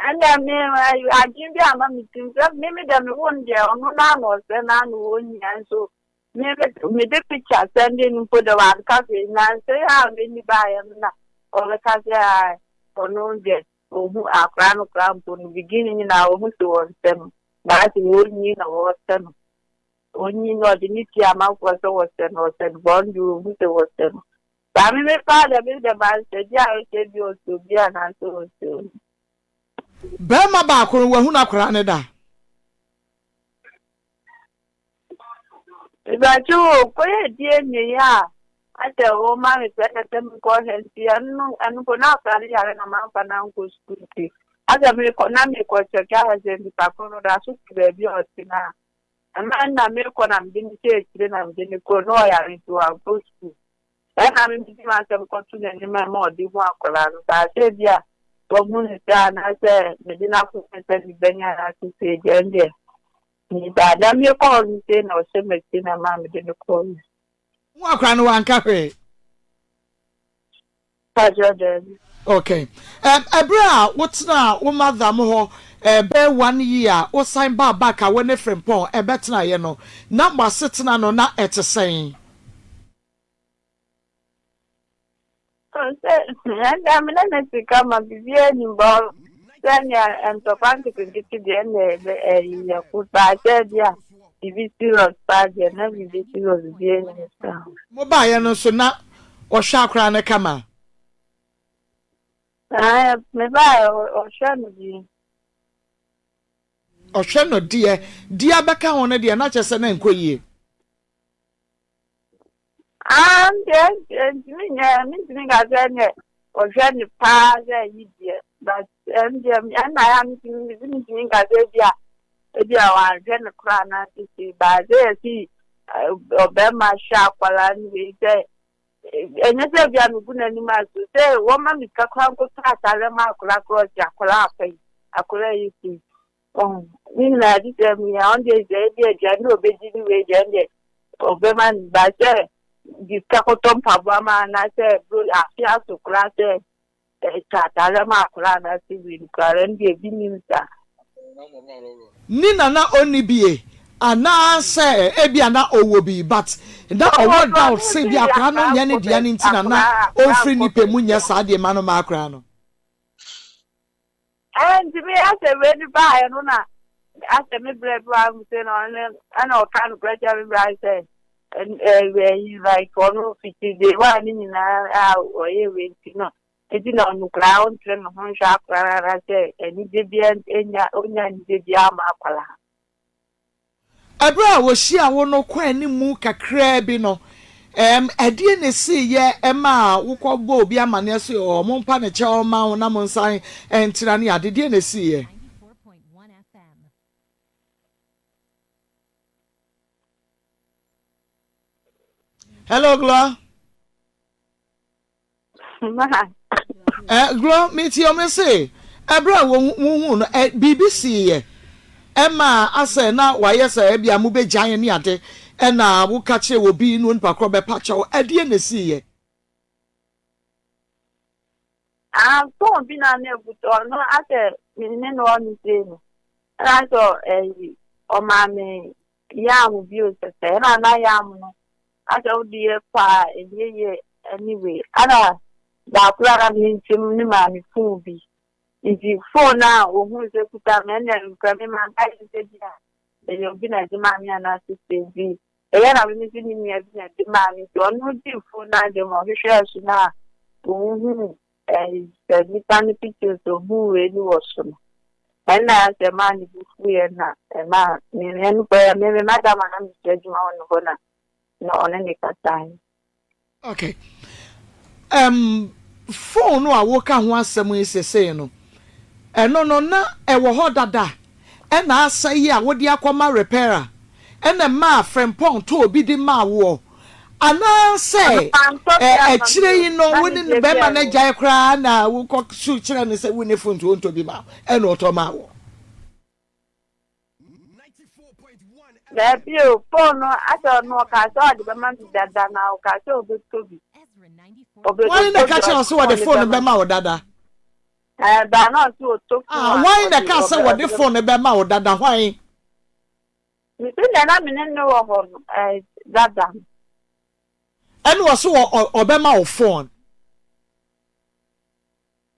ɛnna me adwene bi ama me tirim sɛ me me deɛ me woo no deɛ ɔno naa na ɔsɛ naa na ɔnyia nso me me de picture sɛnde no mpo deɛ wanka hwee nansa yi a m'ani baeɛ no na ɔbɛka sɛ ɔno deɛ ɔhu akora no koraa mpo no beginning nyinaa ɔhu sɛ wɔnsɛ no baase wɔnyi na wɔsɛ no ɔnyi na ɔde ne tia amanfoɔ sɛ wɔsɛ no ɔsɛ no bɔn deɛ ɔhu sɛ wɔsɛ no Ba me me paa dɛ me dɛ ma nsɛ bi a ɔsɛ bi ɔsɛ obi a na nsɛ ɔsɛ obi. Bɛɛma baako no wahunu akwadaa no da? Mepakyɛw o, kɔyɛ DNA yi a asɛ wɔma me pɛ sɛ mekɔ hwɛ nti ɛno no ɛno mpo na akwadaa no yare na mamfa no ankɔ sukuu nti asɛ mekɔ na mekɔ kyɛkɛ ahwɛ sɛ nipa ko no da so te baabi a ɔte no a ɛma na mekɔ na mede no hyɛ akyire na mede no kɔ na ɔyare nti wankɔ sukuu. Ɛnna me mede m'asɛm kɔto n'anim a ɛma ɔde hu akwadaa no. Saa sɛ bi a wahu no sɛ anaasɛ mede no akɔ sɛ mebɛnya anaasɛ sɛ agya ɛno deɛ mesaa da mekɔɔ no sei na ɔhyɛ m'akyi na ɛma mede no kɔɔ. Hu akwadaa no wanka hwee. Pakyɛ daabi. Okay. Um, ɛberɛ a wotenaa wo mother mo hɔ eh, bɛyɛ one year a wosan baa back a wo ne Frimpong ɛbɛtenaeɛ no, na mo asetena no na ɛte sɛn? Sɛ ɛnna me ne ne sika ma biribiara nni bɔ sɛnea ntɔkwa nketenkete deɛ ɛnna ɛbɛ ɛyi yɛ ko paa sɛ bi a biribi serious paa deɛ na biribi serious bi nni saa. Mo baeɛ no nso na ɔhwɛ akwadaa no kama? Ɛɛ me baeɛ ɔhwɛ no bi. Ɔhwɛ no deɛ, deɛ abɛka ho no deɛ na kyerɛ sɛ na ɛnkɔ yie. Ah, deɛ ntumi nyɛ mentumi nka sɛ neɛ ɔhwɛ ne paa sɛ yi deɛ but ɛndeɛ ɛna ya mentumi mentumi nka sɛ ebi a ebi a wanhwɛ ne koraa na sisi baa sɛ yɛsi ɔbɛrima hwɛ akwadaa no wei sɛ ɛnyɛ sɛ ebi a megu n'anim aso sɛ wɔma me sika koraa nkɔtɔ atare ma akwadaa koraa ɔsi akwadaa akɔ yi akwadaa yi si Ɔho, ne nyinaa gye sɛ mia ɔno deɛ sɛ ebi aduane na obedi ne wei deɛ ɛno deɛ ɔbɛma no ba sɛ de sika kɔtɔ mpaboa ma anaasɛ bro afe aso koraa sɛ ɛtwa ataare ma akwadaa anaasɛ wei no koraa ɛno deɛ ebi nim saa. Ni na na ɔnni bie anaasɛ ebia na ɔwɔ bi but na ɔwɔ doubt sɛ ebia akwadaa no nyɛ ne dea no nti na na ɔmfiri ne pɛ mu nyɛ saa deɛ ma no ma akwadaa no. Ɛnti me asɛ wei no baeɛ no na asɛ me brɛ bi wa mu sɛ na ɔne ɛna ɔka no korɛ kyerɛ me brɛ sɛ ɛyi like ɔno fiti de wa ne nyinaa a ɔyɛ wei nti no nti na ɔno koraa ɔnkyerɛ ne ho nhwɛ akwadaa ara sɛ anigye bi anya ɔnya anigye bi ama akwadaa. Ɛberɛ a wɔhyiaa wo no kɔ anim kakraa bi no, ɛdeɛn na ɛsiiɛ maa wokɔbɔɔ obi amaneɛ sɛ wɔmpa ne kyɛw mma wo na monsan ntena ne ade? Deɛn na ɛsiiɛ? Hello, Gloire. Glɔ, metie o, mese ɛberɛ a wohuu no, biribi siiɛ ɛma asɛ na wayɛ sɛ ebia mobɛgyae ne ade, ɛna woka kyerɛ obi na onipa korɔ bɛpa kyɛw, ɛdeɛn na ɛsiiɛ? Ah, phone bi na na ebutu ɔno asɛ me ne no ɔno sei no ɛna sɛ ɛyi ɔmaa me yam bio sɛsɛ ɛna na yam no Asɛ wo deɛ paa ɛnyɛ yie anyway ana baako a na me nkyɛm ne maame phone bi nti phone a ohun sɛ kuta me ɛna nkura me ma nka yɛ sɛ bi a ɛyɛ obi na ɛde maa me anaa sɛ sɛ bi ɛyɛ na me nso ne nua bi na ɛde maa me nti ɔno gye phone na de ma ɔhwehwɛ so na ohun ɛɛ sɛ nipa no pictures ohun wei ni wɔ so no ɛna sɛ maa ne bu fu yɛ na ɛmaa me ɛno pɛ me me madam a na me sɛ adwuma wɔ ne hɔ na na ɔne ne kasae. Okay. Um, phone no a woka ho asɛm yi sesei no, ɛno no na ɛwɔ hɔ dada ɛna asɛe a wode akɔma repairer, na ɛmaa Frimpong tɔɔ bi de maa woɔ? Ɔno Anaasɛ wantɔ bi amma akyire me o, yi no na wo me ne deɛ bi bɛrima a no ɛwɔ hɔ. agyae koraa na wokɔ su kyerɛɛ no sɛ wonni fon nti ɔntɔ bi ma wo ɛna ɔtɔ maa woɔ? Daabi o, fon no asɛ ɔno ɔkaa sɛ ɔde bɛma me dada na ɔkaa sɛ ɔbɛtɔ bi. Hwan Ɔbɛtɔ na bi ɛka kyerɛ wo ɔde sɛ wɔde fon no fon no bɛma me. bɛma wo dada? Ɛɛ, baa na ɔse ɔtɔ fon Ah, a hwan na ɔde ɛka sɛ ɔbɛ wɔde ɔde fon bɛma. no bɛma wo dada? Hwan? Mese deɛ na me ne no wɔ hɔ no, ɛɛ, dada no. Ɛna ɔse ɔbɛma wo fon.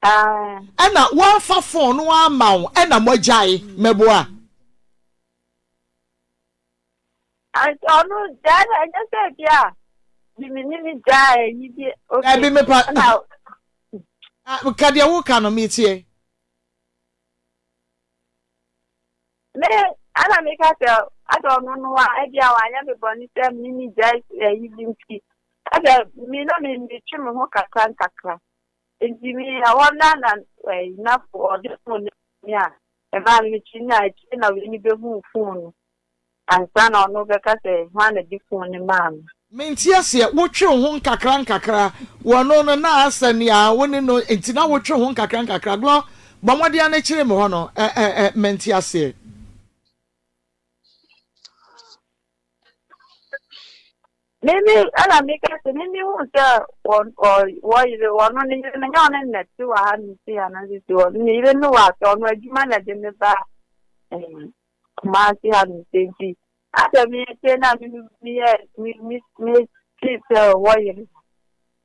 Ae. Ɛna wamfa fon no amma wo ɛna moagyae, mɛboa? Ante ɔno gyae na ɛnyɛ sɛ bi a bi me ne ne gyae yi bi okay. Ɛbi mepa Ɛna ka deɛ woka no metie. Me ɛna meka sɛ asɛ ɔno no a ebi a wanyɛ me bɔne sɛ me ne gyae ayi bi nti asɛ me na me metwe me ho kakra nkakra nti me ɛhɔ na na ɛyi na ɔde fon no me a ɛmaa me metwe na akyire na wei ne bɛhu fon no Ansa na ɔno bɛka sɛ, Hwan na de funu no maa me? Mente aseɛ, wotwe wo ho nkakra nkakra wɔ no no na asɛ nea wo ne no nti na wotwe ho nkakra nkakra glɔ bɔ mmɔden ara na kyere me hɔ no ɛ ɛ ɛ mente aseɛ. Mimi ɛna meka sɛ mimi hu sɛ wɔ ɔ wɔ yere wɔno ne yere no nyɛ ɔne na te wɔ ha no si anaasɛ si hɔ ne yere no wɔ ase ɔno adwuma na de ne ba ɛɛ Kumasi ha no sɛ nti asɛ mete na me meyɛ me me me te sɛ ɔwɔ yere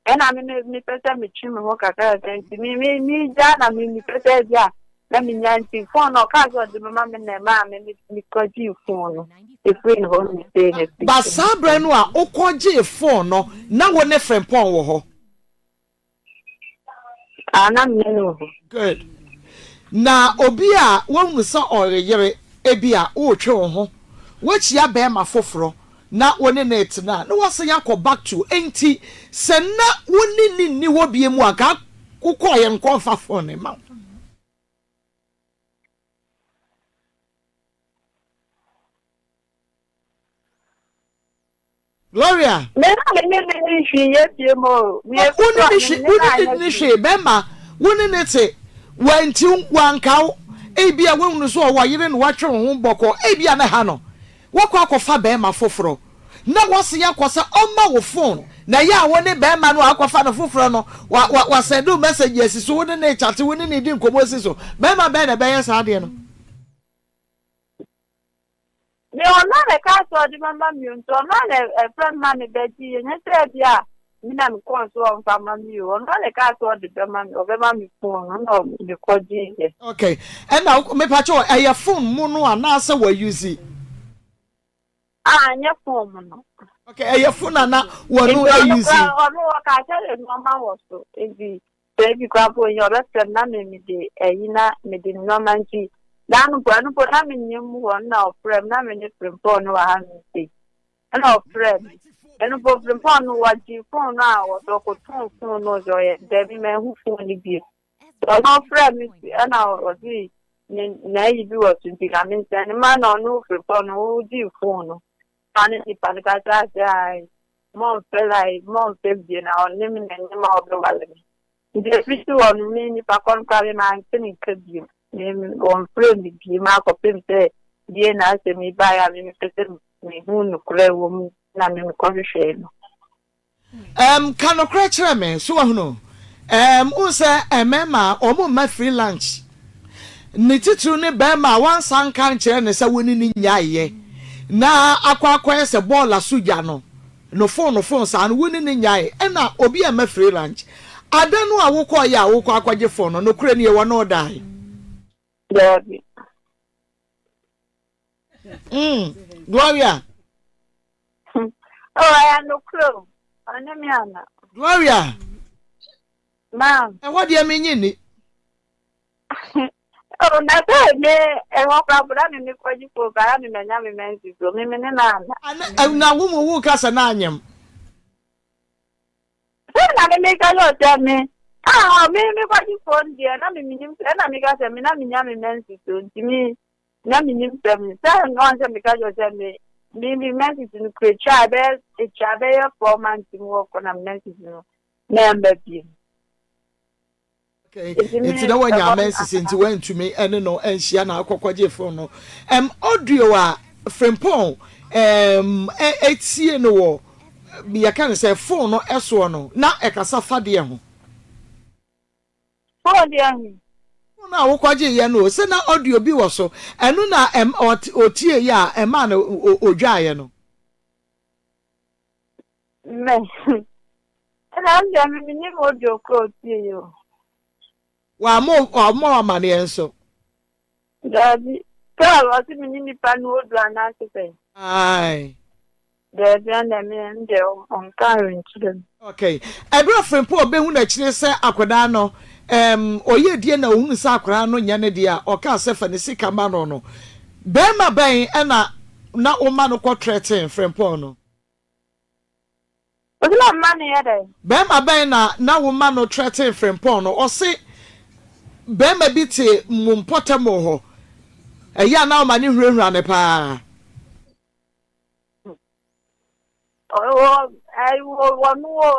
ɛna me me mepɛ sɛ metwe me ho kakra kakra nti me me me gya na me mepɛ sɛ bi a na menya nti fon no ɔkaa sɛ ɔde bɛma me na ɛmaa me me mekɔgyee fon no ɛfiri ne hɔ no mesee no afiri Ba saa berɛ no a wokɔgyee fon no na wo ne Frimpong wɔ hɔ? Ah, na me ne no wɔ hɔ. Good. Na obi a woahunu sɛ ɔreyere, ebia woretwe wo ho, woahyia barima foforɔ na wo ne no retena a, na woasan akɔ back to, enti sɛ na wo ne no nni hɔ bio mu a, anka wokɔeɛ nkɔ mfa phone no mma wo. Gloria. Me na me ne no nni hwee yɛ bio o. Meyɛ Wo ne ketewa, ne me hwe, ne wo no ne anyɛ ne nni hwee. hwee, bɛrima, wo ne ne te, wantiw, wanka wo, ebia woahunu sɛ ɔwɔ yere na woatwe wo ho bɔkɔɔ, ebia na ɛha no, woakɔ akɔfa bɛrima foforɔ, na woasan akɔ sɛ ɔmma wo phone, na ɛyɛ a wo ne bɛrima no a akɔfa no foforɔ no, wa, wa, wasɛnde wo message asi so, wo ne no rekyate, wo ne no redi nkɔmmɔ asi so, bɛrima bɛn na ɛbɛyɛ saa adeɛ no? Me ɔno a na ɛkaa sɛ ɔde bɛma me o, nti ɔno a na ɛfrɛ me ma me bɛgye yɛ, nyɛ sɛ bi a me na mekɔɔ so ɔmfa ma me o, ɔno a na ɛkaa sɛ ɔde bɛma me, ɔbɛma me phone no na mekɔgye yɛ. Okay, ɛna mepakyɛ ɛyɛ phone mu no anaasɛ wɔ use? Ah, ɛnyɛ phone mu no. Okay, ɛyɛ phone ana wɔn Nti ɔno use? koraa ɔno ɔkaa sɛ nneɛma wɔ so, nti Sɛ ebi koraa mpo ohia a, ɔbɛfrɛ me na me mede ayi na mede nneɛma nti da no mpo ɛno mpo na mennim hɔ na ɔfrɛ me na me ne Frimpong no wɔ ha no sei ɛna ɔfrɛ me ɛno mpo Frimpong no wɔgye fon no a wɔde ɔkɔtɔn fon no sɛ ɔyɛ daabi manhu fon no bio ɔno ɔfrɛ me ɛna ɔse ne n'ayi bi wɔ so nti ka me nsɛn ne ma na ɔno Frimpong no wogyee fon no fa ne nipa no kasa sɛ ae Mɔmfɛ like mɔmfɛ bio na ɔne me na ɛnyɛ ma ɔbɛwale me. Nti ɛfiri hɔ no me nipa kɔ no koraa me mante ne nka bio. Me wɔmfrɛ me bio akɔpem sɛ die na asɛm yi baeɛ a me mepɛ sɛ mehu nokorɛ wɔ mu na me mekɔhwehwɛɛ no. Um, ka nokorɛ kyerɛ me, so wahunu? Um, wohu sɛ mmarima wɔn mma free lunch. Ne titiriw ne barima a wansa nka nkyerɛ no sɛ wo ne no nyaeɛ na akɔ akɔyɛ sɛ bɔɔla so gya no, no fon no fon saa no, wo ne no nyae ɛna obi amma free lunch. Ada no a wokɔeɛ a wokɔ akɔgye fon no, nokorɛ nie, wɔne wo dae? Daabi. Mm, Gloria. Oh, ɛyɛ nokorɛ o, ɔne me ana. Gloria. Ma'am. Ɛhɔ deɛ menye nni. Oh, na sɛ me ɛhɔ koraa po na me mekɔgye phone koraa na me manya me menses o, me me ne no anna. Ana, na wo mu wo ka sɛ na anyem. Sɛ na me meka sɛ ɔsɛ me, ah, me mekɔgye phone deɛ na me menim sɛ na meka sɛ me na menya me menses o, nti me na menim sɛ me sɛ ɔn sɛ meka kyerɛ sɛ me. Me me menses no kura etwa bɛyɛ etwa bɛyɛ 4 months mu wɔ kɔ na menses no na ɛmba bio. Okay. Nti me Nti na wanya ɛhɔ menses nti wantumi ɛne no anhyia na akɔkɔgye phone no. Audio a Frimpong etie no wɔ yɛka no sɛ phone no ɛsoɔ no na ɛkasa fa deɛ ho? Phone deɛ ho. Phone a wokɔgye yɛ no o, sɛ na audio bi wɔ so, ɛno na ɔtie yɛ a ɛmaa no odwaeɛ no? Mɛ ɛna ɛndeɛ me menim audio kora otie yi o. Wamma wamma amaneɛ nso? Daabi. Sɛ ɔse me ne nipa no odu anaasɛ sɛ? Ae. Daabi, ɛnna me ɛndeɛ ɔnka nkyerɛ me. Okay. Ɛberɛ a Frimpong ɔbɛhu no akyire sɛ akwadaa no ɔyɛ die na ɔhunu sɛ akwadaa no nyɛ ne deɛ a, ɔkaa sɛ fa ne sika ma no no, barima bɛn ɛna na woma no kɔ threaten Frimpong no? Ɔse na mma no yɛ dɛn? Barima bɛn na na woma no threaten Frimpong no? Ɔse barima bi te mo mpɔtam wɔ hɔ, ɛyɛ a na woma no hurahura no paa. Ɔno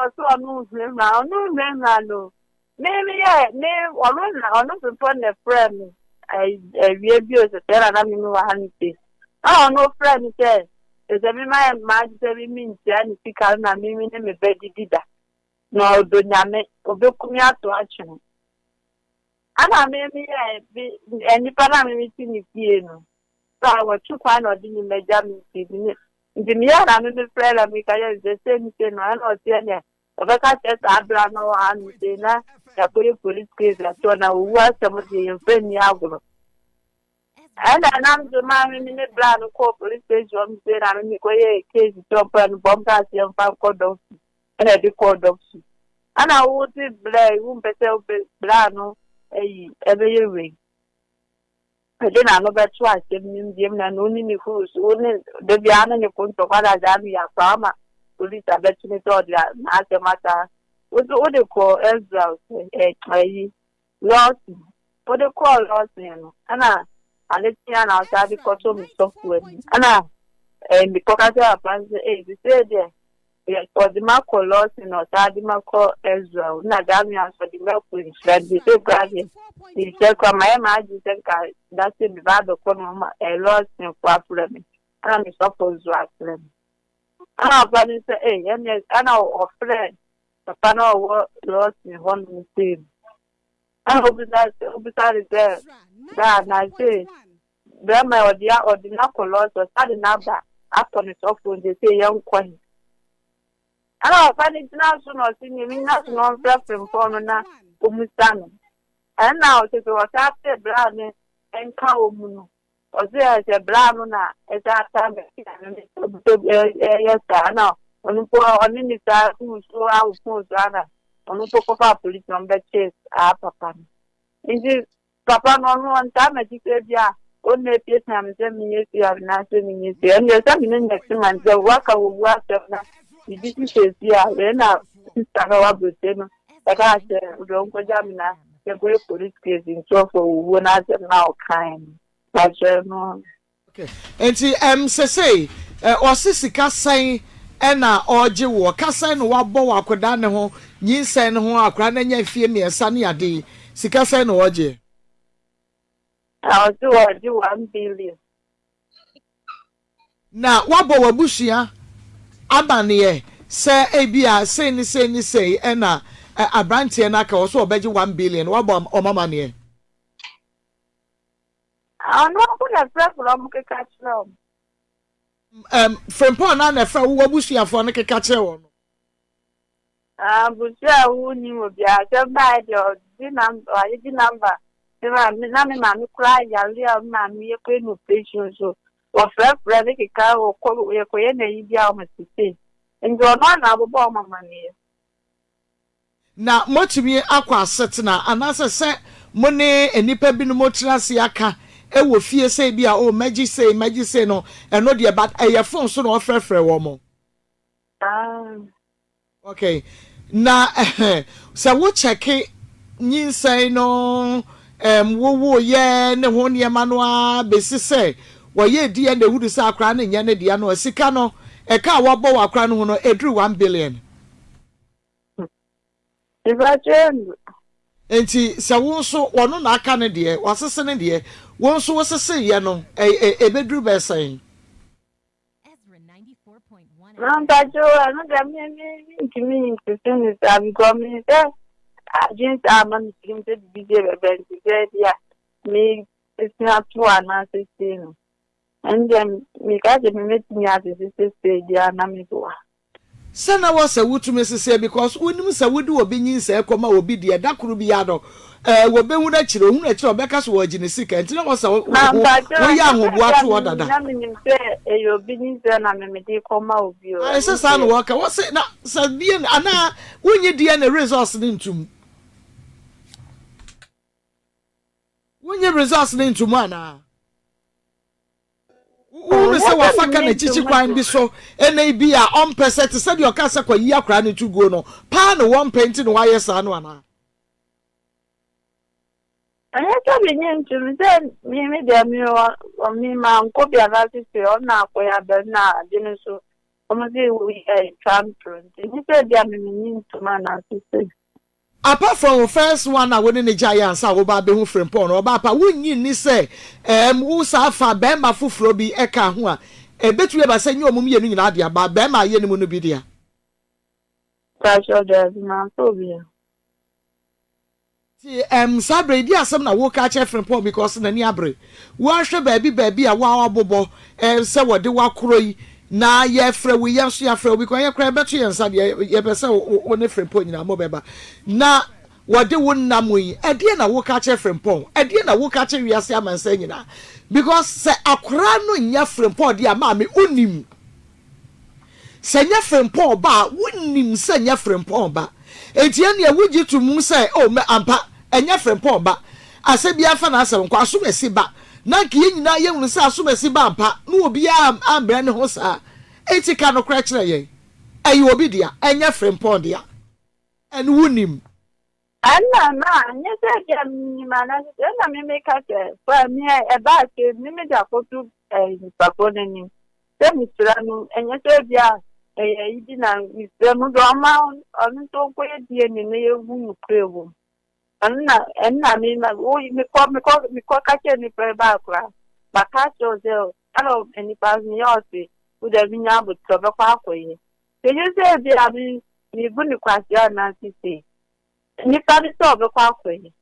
ɔsɛ ɔno nhurahura, ɔno nhurahura no. Me meyɛ me ɔno na ɔno Frimpong na frɛ me awie bio sɛ sɛ na na me wɔ ha no se. Na ɔno frɛ me sɛ sɛ me ma yɛ maa sɛ me me ntua ne sika no na me me ne me ba didi da. Na ɔdɔ Nyame obɛkum ato atwene. Ana me me yɛ bi nipa na me me ti ne fie no. Sɛ wɔtu kwan na ɔde ne magya me nti ne nti meyɛ na me me frɛ na meka yɛ sɛ sɛ ni sɛ no, ɛna ɔteɛ neɛ ɔbɛka kyerɛ saa abira no wɔ ha no sɛ na yɛakɔyɛ police case atoɔ na owu asɛm deɛ yɛmfa nni agorɔ. Ɛna nam so maa me ne bra no kɔɔ police station hɔ sɛ na me mekɔyɛ case sɛ ɔmpɛ no bɔ mpa ase yɛmfa nkɔ dɔkto, ɛna ɛde kɔɔ dɔkto. Ɛna wo te bra yi, wompɛ sɛ wobɛ bra no ayi ɛbɛyɛ wei ɛde n'ano bɛto asɛm no mu biom na no ne ne huru so wo ne da biara ne ne ko ntɔkwa na agyaa no yɛ akora ama police abɛto ne sɛ ɔde n'asɛm ata wode wode kɔ Ezra sɛ ɛ ayi Lawson, wode kɔɔ Lawson no, ɛna ade tea na ɔsan de kɔto me sɔfo anim, ɛna ɛɛ mekɔka sɛ papa no sɛ ee sise deɛ ɔde ma kɔ Lawson na ɔsan de ma kɔ Ezra na Damian nso ɔde ma kɔ Nhyira, nti sɛ kura deɛ nhyira kura ma yɛ ma agye sɛ nka da sɛ me ba abɛkɔ no ma ɛɛ Lawson fo afrɛ me, ɛna me sɔfo nso afrɛ me, ɛna papa no sɛ ee ɛnɛ, ɛna ɔfrɛ papa no a ɔwɔ Lawson hɔ nom sɛ ɛna obisa ne sɛ daa na sɛ bɛrima ɔde ɔde n'akɔ Lawson, ɔsan de n'aba akɔ ne sɔfo, nti sɛ yɛn nkɔ he. Ɛna papa no gyina so na ɔsi ne gyina so na ɔmfrɛ Frimpong no na ɔmusa no, ɛna ɔsɛ sɛ ɔsan fɛ bra no nka wɔ mu no, ɔsɛ ɛsɛ bra no na ɛsɛ ata ɛyɛ saa na ɔno mpo ɔne ne saa fon so awo fon so, ana ɔno mpo kɔfa polisi na ɔmbɛkye saa papa no. Nti papa no ɔno ɔntaa m'akyi sɛ bi a ɔnna epiapia me sɛ menyɛ si anaasɛ menyɛ si, ɛnna sɛ me ne nyɛ ma sɛ waka wɔ wu asɛm na biribi hyehyɛ si a wei na sista no wabrɛkyɛ no ɛka sɛ wode ɔnkɔgya me na yɛkɔyɛ police case nkurɔfoɔ wɔwuo no asɛm na ɔkae no pakyerɛ no. Okay. Nti sesei ɔse sika sɛn ɛna ɔregye woɔ? Ka sɛn na wabɔ wɔ akwadaa ne ho nyinsɛn ne ho, akwadaa no anya mfie 3 ne ade yi, sika sɛn na ɔregye? Ɔse wɔgye 1 billion. Na wabɔ w'abusua amaneɛ sɛ ebi a sei ne sei ne sei ɛna aberanteɛ no aka wɔ so ɔbɛgye 1 billion, wabɔ ɔmo amaneɛ? Ɔno nko na frɛfrɛ ɔmo keka kyerɛ ɔmo. Frimpong na na ɛfrɛ wo w'abusuafoɔ no keka kyerɛ wɔn no? Abusua a wonni wɔ biara asɛm baa deɛ ɔgye number, ɔayegye number me maame na me maame koraa yare a me maame yɛkɔyɛ no operation so wɔfrɛfrɛ ne keka wɔkɔ yɛkɔyɛ n'ayi bi a ɔmo sese, nti ɔno ana abobɔ ɔmo amaneɛ. Na motumi akɔ asetena anaasɛ sɛ mo ne nnipa binom tena ase aka ɛwɔ fie sɛ bi a o mɛgye sei, mɛgye sei no, ɛno deɛ, but ɛyɛ phone so na ɔfrɛfrɛ wɔn mo? Ah. Okay, na sɛ wokyɛke nyinsɛn no wowoyɛ ne ho nneɛma no a bɛsi sɛ Wɔyɛɛ DNA hunu sɛ akora no nyɛ ne dea no a, sika no, ɛka a wɔabɔ wɔ akora no ho no, ɛduru 1 billion. Mepakyɛw endu. Enti sɛ wo nso, ɔno na aka ne deɛ, wasese ne deɛ, wo nso woseseeɛ no, ɛ, ɛ, ɛbɛduru bɛyɛ sɛn? Na mpakyɛw ɛno deɛ me me mentumi nsese ne saa because me sɛ adwene saa ama me tirim sɛ biribi sɛ bɛbɛ nti sɛ bi a me esua to anaasɛ sei no ɛno deɛ meka sɛ me mɛtumi asese sesei deɛ a na meboa. Sɛ na wɔ sɛ wotumi seseɛ because wonim sɛ wode obi nyinsɛn kɔma obi deɛ da koro biara no ɛɛ wɔbɛhunu akyire, ohunu akyire a ɔbɛka sɛ wɔregye ne sika nti na wɔ sɛ wo Na wo mpakyɛw woyɛ ɛnyɛ sɛ ahoboa ebia to hɔ menim dada. na menim sɛ ɛyɛ obi nyinsɛn na me mede kɔma obi o Ae ɛno sɛ saa na deɛ. wɔka wɔse na sɛ DNA anaa wonnye DNA results no ntom? Wonnye results no ntom anaa? Oh, Wohu no nyɛ sɛ sɛ wafa ka minnye n'akyikyi ntom kwan de. bi so ɛnɛ yi bi a ɔmpɛ sɛ te sɛ deɛ ɔka sɛ kɔyi akwadaa no to guo no paa na wɔmpɛ nti na wayɛ saa no anaa? Ɛnyɛ sɛ minnye ntom sɛ me me deɛ me wɔ me mankɔ bi anaasɛ sɛ ɔna akɔyɛ abɛn na ade no so wɔn sɛ woyɛ twa ntoro nti nyɛ sɛ bi a me minnye ntom anaasɛ sɛ. Apart from wo first one a wo ne no gyaeɛ ansa a woba abɛhu Frimpong no, ɔbaa pa, wonnye nni sɛ ɛɛm wo saa fa barima foforɔ bi ka ho a, ɛbɛtumi aba sɛ nyɛ wɔn mmienu nyinaa dea, but barima a yɛnim no bi dea? Mpakyɛw daabi, mamfa obiara. Nti ɛɛm saa berɛ yi, deɛ asɛm na woreka akyerɛ Frimpong because n'ani abere. Woahwɛ baabi baabi a woabobɔ ɛɛm sɛ wɔde wo akorɔ yi na yɛrefrɛ wo yi, yɛn nso yɛafrɛ wo because yɛn koraa yɛbɛto yɛn nsa deɛ yɛpɛ sɛ wo ne Frimpong nyinaa mobɛba na wɔde wo nna mu yi, ɛdeɛn na woka akyerɛ Frimpong? Ɛdeɛn na woka akyerɛ wiase amansan nyinaa? Because sɛ akwadaa no nyɛ Frimpong deɛ a, maame wonim. Sɛ nyɛ Frimpong ba a, wonim sɛ nyɛ Frimpong ba. Enti ɛnneɛ wogye to mu sɛ, oh, mɛ, ampa, ɛnyɛ Frimpong ba. Asɛ biara fa n'asɛm nkɔ, Asomasi ba. Na anka yɛn nyinaa yɛhunu sɛ Asomasi ba ampa, na obiara ammrɛ ne ho saa. Enti ka nokorɛ kyerɛ yɛn. Ɛyɛ obi dea, ɛnyɛ Frimpong dea. Ɛno wonim. Ɛnna na ɛnyɛ sɛ ebia minim anaasɛ sɛ ɛnna me meka sɛ, fa me a ɛbaa sɛ me mede akɔto nipa korɔ no anim sɛ mesrɛ no, ɛnyɛ sɛ ebia ɛyɛ ayi bi na mesrɛ no de ɔma ɔno nso ɔnkɔyɛ DNA na yɛhu nokorɛ wɔ mu. Ɛno na ɛnna me ma wo mekɔ mekɔ mekɔ ka kyerɛ nipa yi baa koraa maka akyerɛ wo sɛ ɛna nipa no yɛ ɔse wo dɛ menya abotire ɔbɛkɔ akɔyɛ. Ɛnyɛ sɛ ebia me mebu no kwasea anaasɛ sei. Nipa no sɛ ɔbɛkɔ akɔyɛ.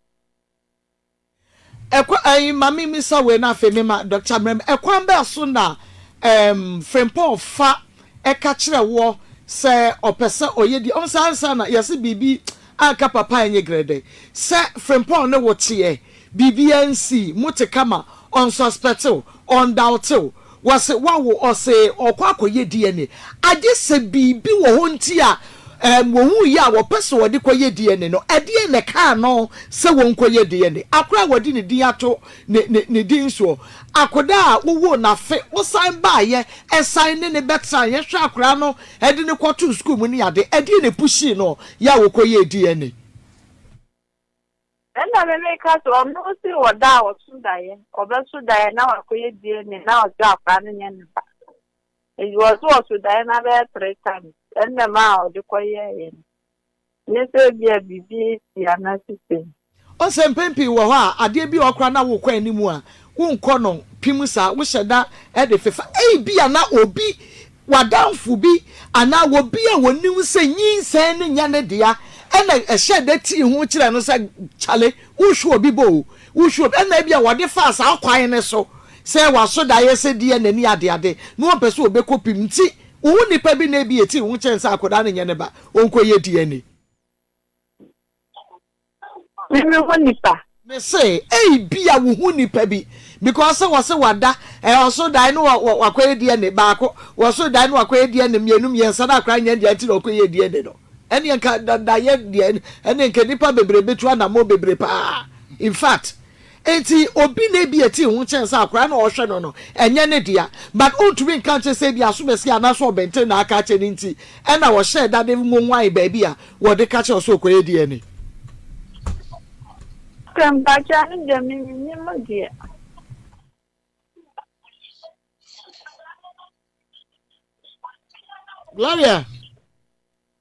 Ɛkwa ɛyi ma me misa wei na afei me ma Doctor Mrem. Ɛkwan bɛn so na ɛɛm Frimpong fa ɛka kyerɛ woɔ sɛ ɔpɛ sɛ ɔyɛ di ɔn saa ansa na yɛse biribi anka papa ɛnyɛ grɛdɛ sɛ Frimpong ne wo teɛ Biribiara nsii, mote kama, ɔnsuspɛte wo, ɔndaote wo, wɔse wawo, ɔse ɔkɔ akɔyɛ DNA. Agye sɛ biribi wɔ hɔ nti a ɛɛm wɔhuiɛ a wɔpɛ sɛ wɔde kɔyɛ DNA no, ɛdeɛn na ɛkaa no sɛ wɔnkɔyɛ DNA? Akora a wɔde ne din ato ne ne ne din soɔ, akoda a wowoo no afe, wosan baeɛ ɛsan ne no bɛtenaeɛ, hwɛ akora no de no kɔtoo sukuu mu ne ade, ɛdeɛn na ɛpushii no yɛ a wɔkɔyɛɛ DNA? Ɛna me meka sɛ ɔno se ɔda a ɔso daeɛ, ɔbɛso daeɛ na wakɔyɛ DNA na ɔse akwadaa no nyɛ ne ba. Nti ɔse ɔso daeɛ no abɛyɛ 3 times ɛna ma a ɔde kɔyɛɛyɛ no. Nyɛ sɛ ebia biribi asi anaasɛ sei. Ɔsɛ mpɛn pii wɔ hɔ a adeɛ bi wɔ hɔ koraa na wokɔ anim a wonkɔ no pim saa, wohyɛ da de fefa. Ebia na obi, w'adamfo bi anaa obi a onim sɛ nyinsɛn no nyɛ ne dea na ɛhyɛɛ da tii ho kyerɛɛ no sɛ, Kyale, wohwɛ obi bɔ o, wohwɛ obi. Ɛnna ebia wɔde faa saa kwan no so sɛ waso daeɛ sɛ DNA ne adeade na ɔmpɛ sɛ ɔbɛkɔ pim nti, wohu nnipa bi na ebia ɛtii ho kyerɛ no sɛ akwadaa no nyɛ ne ba, ɔnkɔyɛ DNA. Me me ho nipa. Me se ebia wo ho nipa bi because sɛ wɔse wada eh ɔso dae no wɔ wɔ wakɔyɛ DNA baako wɔso dae no wakɔyɛ DNA mmienu mmiɛnsa na akora nyɛ deɛ nti na ɔkɔyɛ DNA no ɛneɛ nka da daeɛ deɛ ɛneɛ nka nipa bebree bɛtu anamɔ bebree paa in fact Enti obi na ebia ɛte ho kyɛn sɛ akwadaa no a ɔhwɛ no no, ɛnyɛ ne dea. But ontumi nka nkyerɛ sɛ ebia asomasi anaasɛ ɔbɛnten na aka akyerɛ no nti ɛna ɔhyɛɛ da de nwonwae baabi a wɔde ka kyerɛ wo sɛ ɔkɔyɛ DNA. Sɛ mpakyɛ no deɛ me mennim deɛ. Gloria.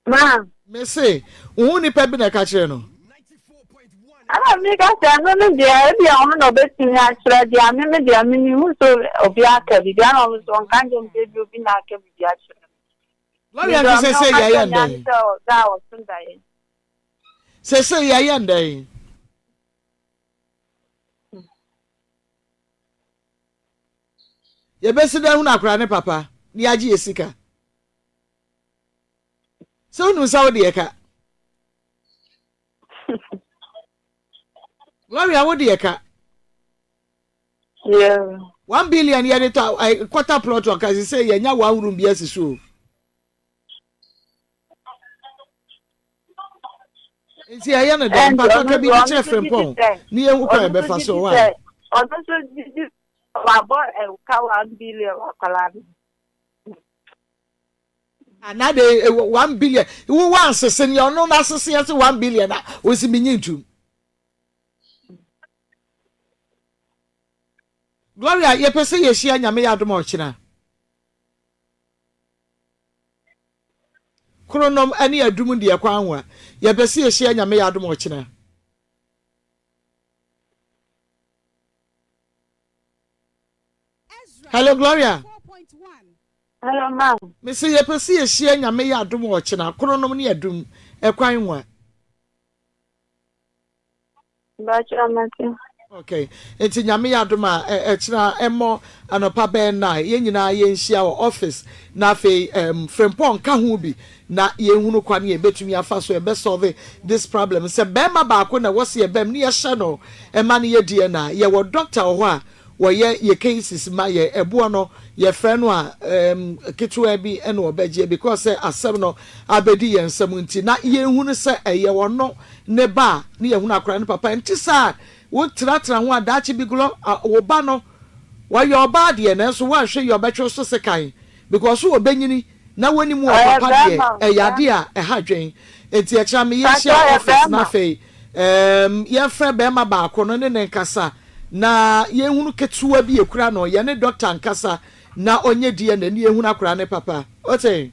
Ma. Mese, wohu nipa bi na ɛka kyerɛ no. Ɛna meka sɛ ɛno no deɛ ebi a ɔno na ɔbɛtumi akyerɛ deɛ a me me deɛ me mehu sɛ obi aka biribi ana ɔno nso ɔnka nkyerɛ me sɛ ebi obi na aka biribi akyerɛ me. Gloria nti sɛ sɛ yɛayɛ ndɛn? Sɛ ɔda a ɔso daeɛ. Sɛ sɛ yɛayɛ ndɛn? Yɛbɛsi dɛn hunu akora ne papa na yɛagye yɛ sika? Sɛ wonim sɛ wode ɛka. Gloria wode ɛka. Yeah. 1 billion yɛde tɔ quarter plot ɔka sɛ yɛnya one room bi asi so o. Nti ɛyɛ no dɛ mpatɔ ka biribi kyerɛ Frimpong ne yɛhu kwan yɛbɛfa so wa. Ɔno nso gye wabɔ ɛka 1 billion akwadaa no. Ana de 1 billion wo wansese nea ɔno n'asese yɛ sɛ 1 billion a osi mi nyi ntum. Gloria, yɛpɛ sɛ yɛhyia Nyame yɛ adom a ɔkyena. Kronom ne adum deɛ kwan ho a yɛpɛ sɛ yɛhyia Nyame yɛ adom ɔkyena. Hello, Gloria. Hello, ma'am. Mese yɛpɛ sɛ yɛhyia Nyame yɛ adom ɔkyena, Kronom ne adum ɛkwan ho a. Bàtchɛ mate. Okay, nti Nyame yɛ adom a ɛkyena ɛmmɔ anɔpa bɛyɛ 9, yɛn nyinaa yɛnhyia wɔ office na afei Frimpong ka ho bi na yɛnhunu kwan yɛ yɛbɛtumi afa so yɛbɛ solve this problem. Sɛ bɛrima baako na ɛwɔ sɛ yɛbɛm ne yɛhyɛ no ɛma no yɛ DNA, yɛwɔ doctor wɔ hɔ a wɔyɛ yɛ cases ma yɛ ɛboɔ no yɛfrɛ no a ketewa bi ɛna ɔbɛgye because sɛ asɛm no abɛdi yɛn nsam nti na yɛnhunu sɛ ɛyɛ ɔno ne ba a ne yɛhunu akora ne papa. Nti saa wotenatena ho a daakye bi golɔ wo ba no wɔyɛ ɔbaa deɛ, nanso woanhwɛ yɛ ɔbɛtwe so sekan because wɔbɛnyini na wɔnim wɔ papa deɛ ɛyɛ adeɛ a ɛha dwen. Nti ɛkyerɛ me yɛhyia office na afei yɛmfrɛ bɛrima baako no ne ne nkasa na yɛnhunu ketewa bi ekura no, yɛne doctor nkasa na ɔnyɛ DNA ne yɛhunu akora ne papa. Ɔte?